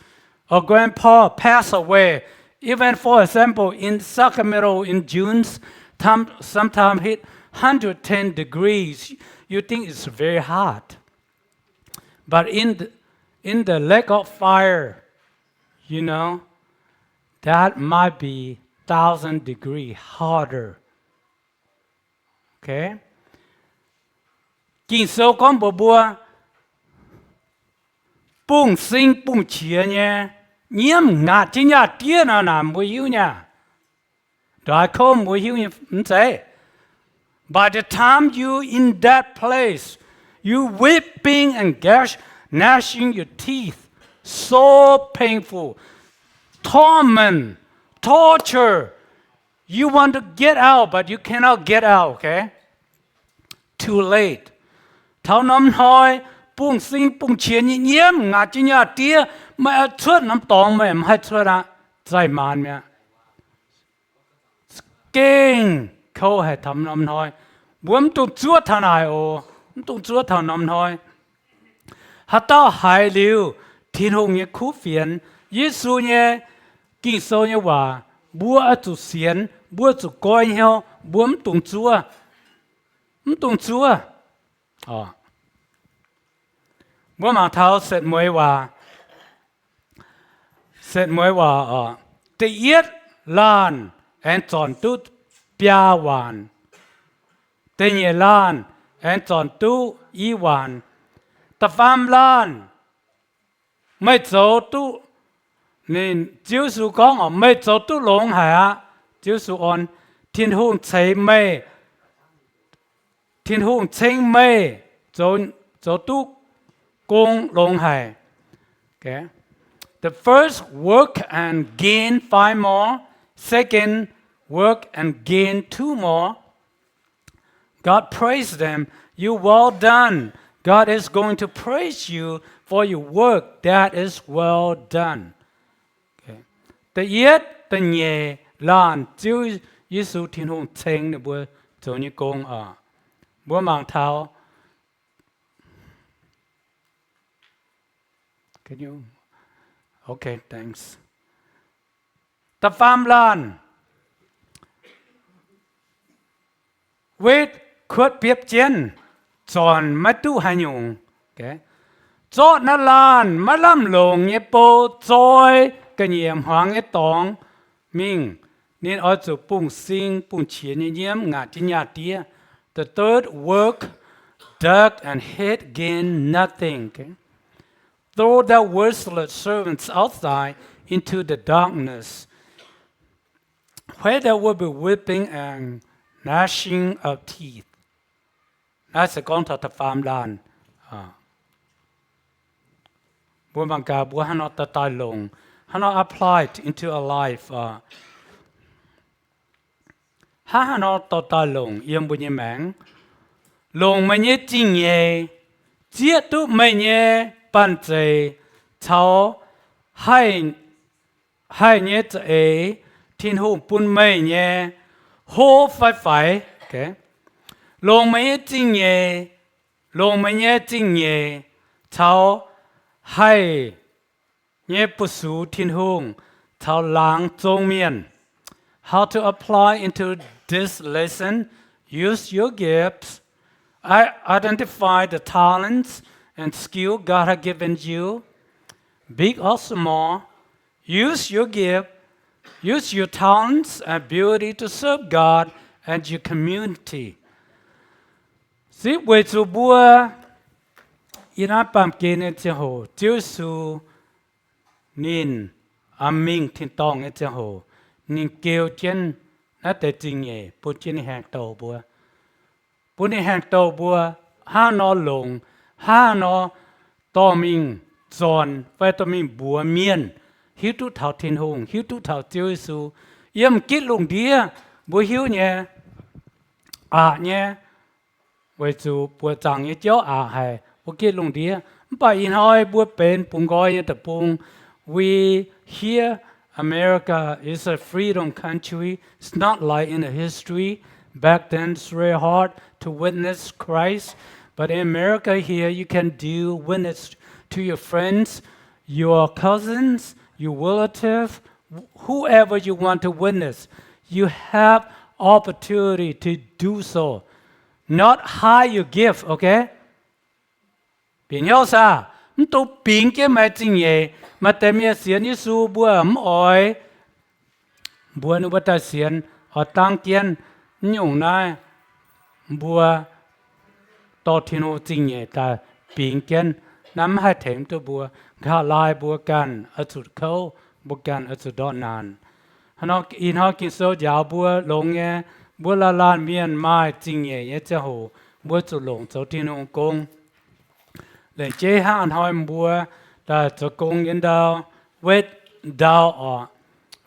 or grandpa pass away. Even, for example, in Sacramento in June, time, sometimes hit hundred ten degrees. You think it's very hot. But in the, in the lake of fire, you know, that might be thousand degree hotter. Okay? Ging-Sou gorngv mbuox mbuo, bungx sing bungx qiex nyei nyiemv ngaatc jienv nyaah diev nor naaic, mbuo hiuv nyei. Ndongc haaix kouv mbuo hiuv nyei mv zeiz? By the time you in that place, you weeping and gash, gnashing your teeth, so painful, torment, torture. You want to get out, but you cannot get out, okay? Too late. Taux norm hnoi, bungx sing bungx qiex nyei nyiemv ngaatc jienv nyaah diev, meih oix cuotv norm dorngx meih mv haih cuotv aqv. Zaih maanz mi'aqv. Gengh kouv haic taux norm hnoi. Mbuo mv dungx zuov taux naaic oc. Mv dungx zuov taux norm hnoi. Haaix dauh haiz liuz Tin-Hungh nyei kuv fienx, Yesu nyei, Ging-Sou nyei waac, mbuo oix zuqc sienx, mbuo zuqc goiv hnyouv, mbuo mv dungx zuov. Mv dungx zuov. Mbuo mangc taux setv mueiz waac. Setv mueiz waac oc. Da'yietv laanh aengx zornc duqv biaa waanc. Da'nyeic laanh aengx zornc duqv i waanc. Da'faam laanh, meih zoux duqv, ninh, Ziouv Yesu gorngv oc, meih zoux duqv longx haic aqv. Ziouv Yesu orn, Tin-Hungh ceix meih, Tin-Hungh ceng meih zoux, zoux duqv gong longx haic. Okay. The first, work and gain five more. Second, work and gain two more. God praise them. You well done. God is going to praise you for your work that is well done. Okay. Da'yietv, da'nyeic laanh Ziouv Yesu Tin-Hungh ceng ninh mbuo zoux nyei gong oc. Mbuo mangc taux Can you? Okay, thanks. Da'faam laanh, wetv kuotv biopv jienv, zornc maiv duqv haaix nyungc. Zorqv naaiv laanh maiv lamh longc nyei bou zoi ga'nyiec hmuangx nyei dorngx mingh. Ninh oix zuqc bungx sing bungx qiex nyei nyiemv ngaatc jienv nyaah diev. The third work, dug and hid, gain nothing. Okay? Throw the worthless servants outside into the darkness, where there will be weeping and gnashing of teeth. Naaiv se gorngv taux da'faam laanh. Mbuo mangc gaax mbuo haaix nor dorh daaih longc, haaix nor apply it into our life. Hnangv haaix nor dorh daaih longc yiem mbuo nyei maengc? Longc meih nyei zingh nyeic zieqv duqv meih nyei banh zeic caux haih, haih nyei za'eix Tin-Hungh bun meih nyei hlo fai faix. Longc meih nyei zingh nyeic, longc meih nyei zingh nyeic caux haih nyei bu sux Tin-Hungh caux laangz zong mienh. How to apply into this lesson? Use your gifts. I identify the talents and skill God has given you. big or small, use your gift, use your talents and ability to serve God and your community. Se weic zuqc mbuo yiem naaiv baamh gen nyei ziangh hoc, Ziouv Yesu ninh mingh tin-dorngh nyei ziangh hoc, ninh geu jienv naaiv deix zingh nyeic bun jienv ninh haengh douh mbuo. Bun ninh haengh douh mbuo hnangv nor longx, hnangv nor dorh mingh zornc fai dorh mingh mbuox mienh hiuv duqv taux Tin-Hungh, hiuv duqv taux Ziouv Yesu. Yiem gitv lungh ndiev mbuo hiuv nyei, aqc nyei, weic zuqc buoqc zaangc nyei jauv aqc haic, mbuo gitv lungh ndiev. Mv baac ih hnoi mbuo benx bungx nqoi nyei deic-bung. We here, America is a freedom country. It's not like in the history. Back then, it's very hard to witness Christ. But in America here, you can do witness to your friends, your cousins, your relative, whoever you want to witness. You have opportunity to do so. Not hide your gift, okay? Bieqc hnyouv saah? Mv dungx bingx jienv meih zingh nyeic. Maaih deix mienh sienx Yesu mbuo mv oix mbuox ninh mbuo daaih sienx, oix dangv jienv. Mv nyungc naaiv mbuo dorh Tin-Hungh zingh nyeic daaih bingx jienv, naaiv mv haih tengx duqv mbuo. Nqa'haav laai mbuo ganh oix zuqc kouv, mbuo ganh oix zuqc ndortv naanc. Ih hnoi Ging-Sou njaaux mbuo longx nyei, mbuo laanh laanh mienh maaih zingh nyeic nyei ziangh hoc, mbuo zuqc longc zoux Tin-Hungh gong. Lengc jeiv hnangv hnoi mbuo daaih zoux gong nyei ndau, wetv ndau oc,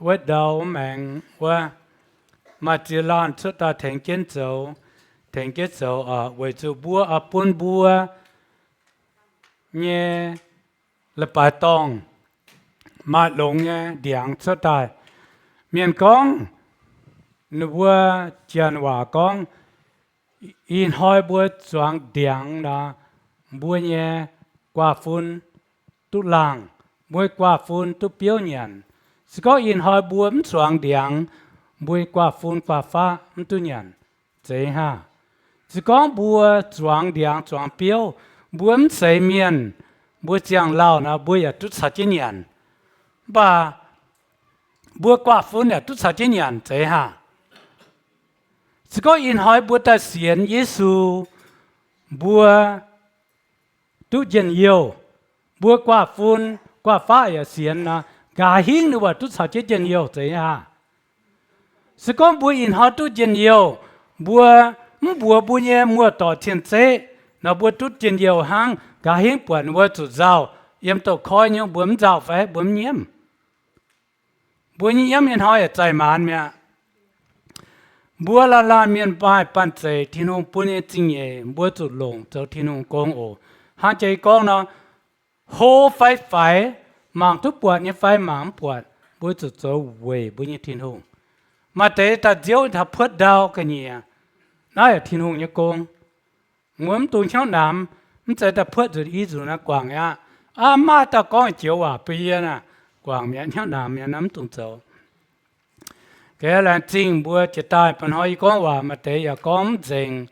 wetv ndau wuov maengx wuov, maaih ziex laanh cuotv daaih tengx jienv zoux, tengx jienv zoux oc, weic zuqc mbuo oix bun mbuo nyei leiz-baaix dorngh maaih longx nyei ndiangx cuotv daaih. Mienh gorngv, ninh mbuo janx waac gorngv, ih hnoi mbuo zuangx ndiangx nor, mbuo nyei guaav-fun duqv laangh, mbuo nyei guaav-fun duqv biouv nyanc. Se gorngv ih hnoi mbuo mv zuangx ndiangx, mbuo nyei guaav-fun guaav-faqv mv duqv nyanc, zeiz haah? Se gorngv mbuo zuangx ndiangx zuangx biouv, mbuo mv zeiz mienh, mbuo ziangh lauh nor mbuo yaac duqv caux jienv nyanc, mv baac mbuo guaav-fun yaac duqv caux jienv nyanc, zeiz haah? Se gorngv ih hnoi mbuo daaih sienx Yesu, mbuo duqv njien-youh, mbuo guaav-fun guaav-faqv yaac sienx nor, nqa'haav hingv ninh waac duqv caux jienv njien-youh, zeiz haah? Se gorngv mbuo ih hnoi duqv njien-youh, mbuo mv mbuox mbuo nyei muoz-doic cien-ceqv nor, mbuo duqv njien-youh hnangv, nqa'haav hingv buatc ninh mbuo zuqc nzauh, yiem douz-koiv nyungc, mbuo mv nzauh fai mbuo mv nyiemv? Mbuo nyei nyiemv ih hnoi yaac zaih maanz mi'aqv. Mbuo laanh laanh mienh maaih banh zeic Tin-Hungh bun nyei zingh nyeic, mbuo zuqc longc zoux Tin-Hungh gong oc. Hnangv jiex gorngv nor, hlo fai faix, mangc duqv buatc nyei fai mangc mv buatc, mbuo zuqc zoux weic mbuo nyei Tin-Hungh. Maaih deix daaih nziouv taux puotv ndau ga'nyiec, naaiv yaac Tin-Hungh nyei gong. Mbuo mv dungx hnyouv namx, mv zeiz daaih puotv nzunc i nzunc naaiv guangc aqv. Aa, maaih dauh gorngv joux waac bun yie naaic, guangc mi'aqv, hnyouv namx mi'aqv, naaiv mv dungx zoux. Gaax, laengz zingh mbuo jiex daaih. Mba'hnoi yie gorngv waac maaih deix yaac gorngv mv nzengc.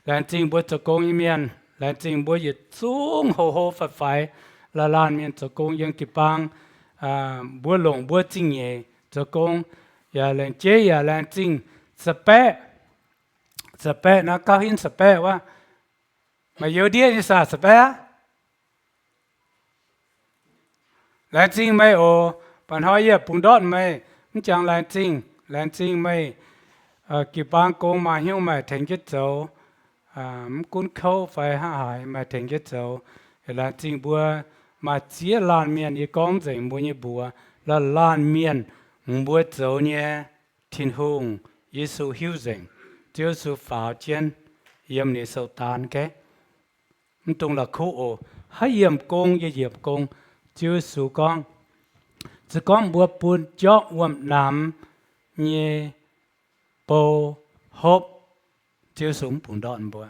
Laengz zingh mbuo zoux gong nyei mienh. Laengz zingh mbuo yietc zungv hlo hlo faix faix, laanh laanh mienh zoux gong yiem jiu-baang. Mbuo longc mbuo zingh nyeic zoux gong. Yaac laengz jeiv yaac laengz zingh Sax-baeqv. Sax-baeqv naaiv, gauh hinv Sax-baeqv wuov. Maaih youz ndiev nyei saah, Sax-baeqv aqv? Laengz zingh meih oc. Mba'hnoi yie bungx ndortv meih, mv jangx laengz zingh. Laengz zingh meih jiu-baang gong maaih hnyouv maaih tengx jienv zoux. Mv gunv kouv fai hnangv haaix maaih tengx jienv zoux. Laengz zingh mbuo maaih ziex laanh mienh, yie gorngv nzengc mbuo nyei mbuox, laanh laanh mienh, mbuo zoux nyei Tin-Hungh, Yesu hiuv nzengc. Ziouv Yesu faaux jienv yiem ninh sou daan, okay? Mv dungx la'kuqv oc. Haaix yiemc gong yie yiemc gong, Ziouv Yesu gorngv, se gorngv mbuo bun jorngv wuom-namx nyei bou hopv, Ziouv Yesu mv bungx ndortv mbuo.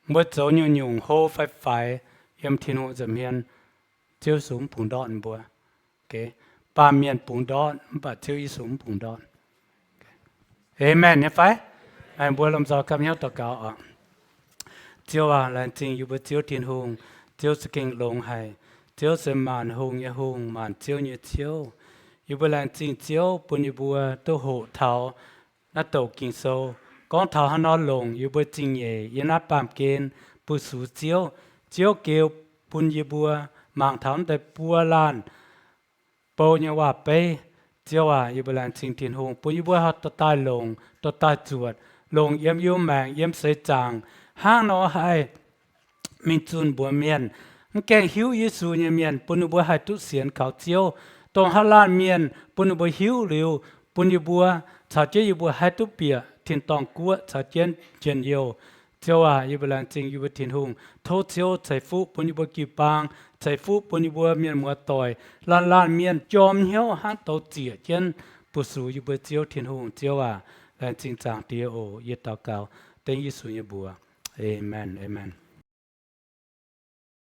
Mbuo zoux nyungc-nyungc hlo fai faix yiem Tin-Hungh nza'hmien, Ziouv Yesu mv bungx ndortv mbuo. Baamh mienh bungx ndortv, mv baac Ziouv Yesu mv bungx ndortv. Aamen nyei fai? Mbuo lomh nzoih gapv hnyouv daux gaux oc. Ziouv aac, laengz zingh yie mbuo Ziouv Tin-Hungh. Ziouv za'gengh longx haic. Ziouv se maanc hungh nyei Hungh, maanc ziouv nyei Ziouv. Yie mbuo laengz zingh Ziouv bun yie mbuo duqv hoqc taux naaiv douc Ging-Sou, gorngv taux haaix nor longc yie mbuo zingh nyeic yiem naaiv baamh gen mbuo sux Ziouv. Ziouv geu bun yie mbuo mangc taux naaiv deix buo laanh bou nyei waac-beiv. Ziouv aac, yie mbuo laengz zingh Tin-Hungh bun yie mbuo haih dorh daaih longc, dorh daaih zuotc, longc yiem yie mbuo maengc, yiem seix zaangc, hnangv nor haih mingh zunh mbuox mienh mv gaengh hiuv Yesu nyei mienh, bun ninh mbuo haih duqv sienx kaux Ziouv. Dongh haaix laanh mienh bun ninh mbuo hiuv liuz, bun yie mbuo caux jienv yie mbuo haih duqv bieqc tin-dorngh guoqv caux jienv njien-youh. Ziouv aac, yie mbuo laengz zingh yie mbuo Tin-Hungh. Tov Ziouv ceix fuqv bun yie mbuo jiu-baang, ceix fuqv bun yie mbuo mienh muoz-doic, laanh laanh mienh jorm hnyouv hnangv douz ziec jienv bu sux yie mbuo Ziouv Tin-Hungh. Ziouv aac, laengz zingh Zaangc Diex oc. Yie daux gaux dengv Yesu nyei mbuox. Aamen. Aamen.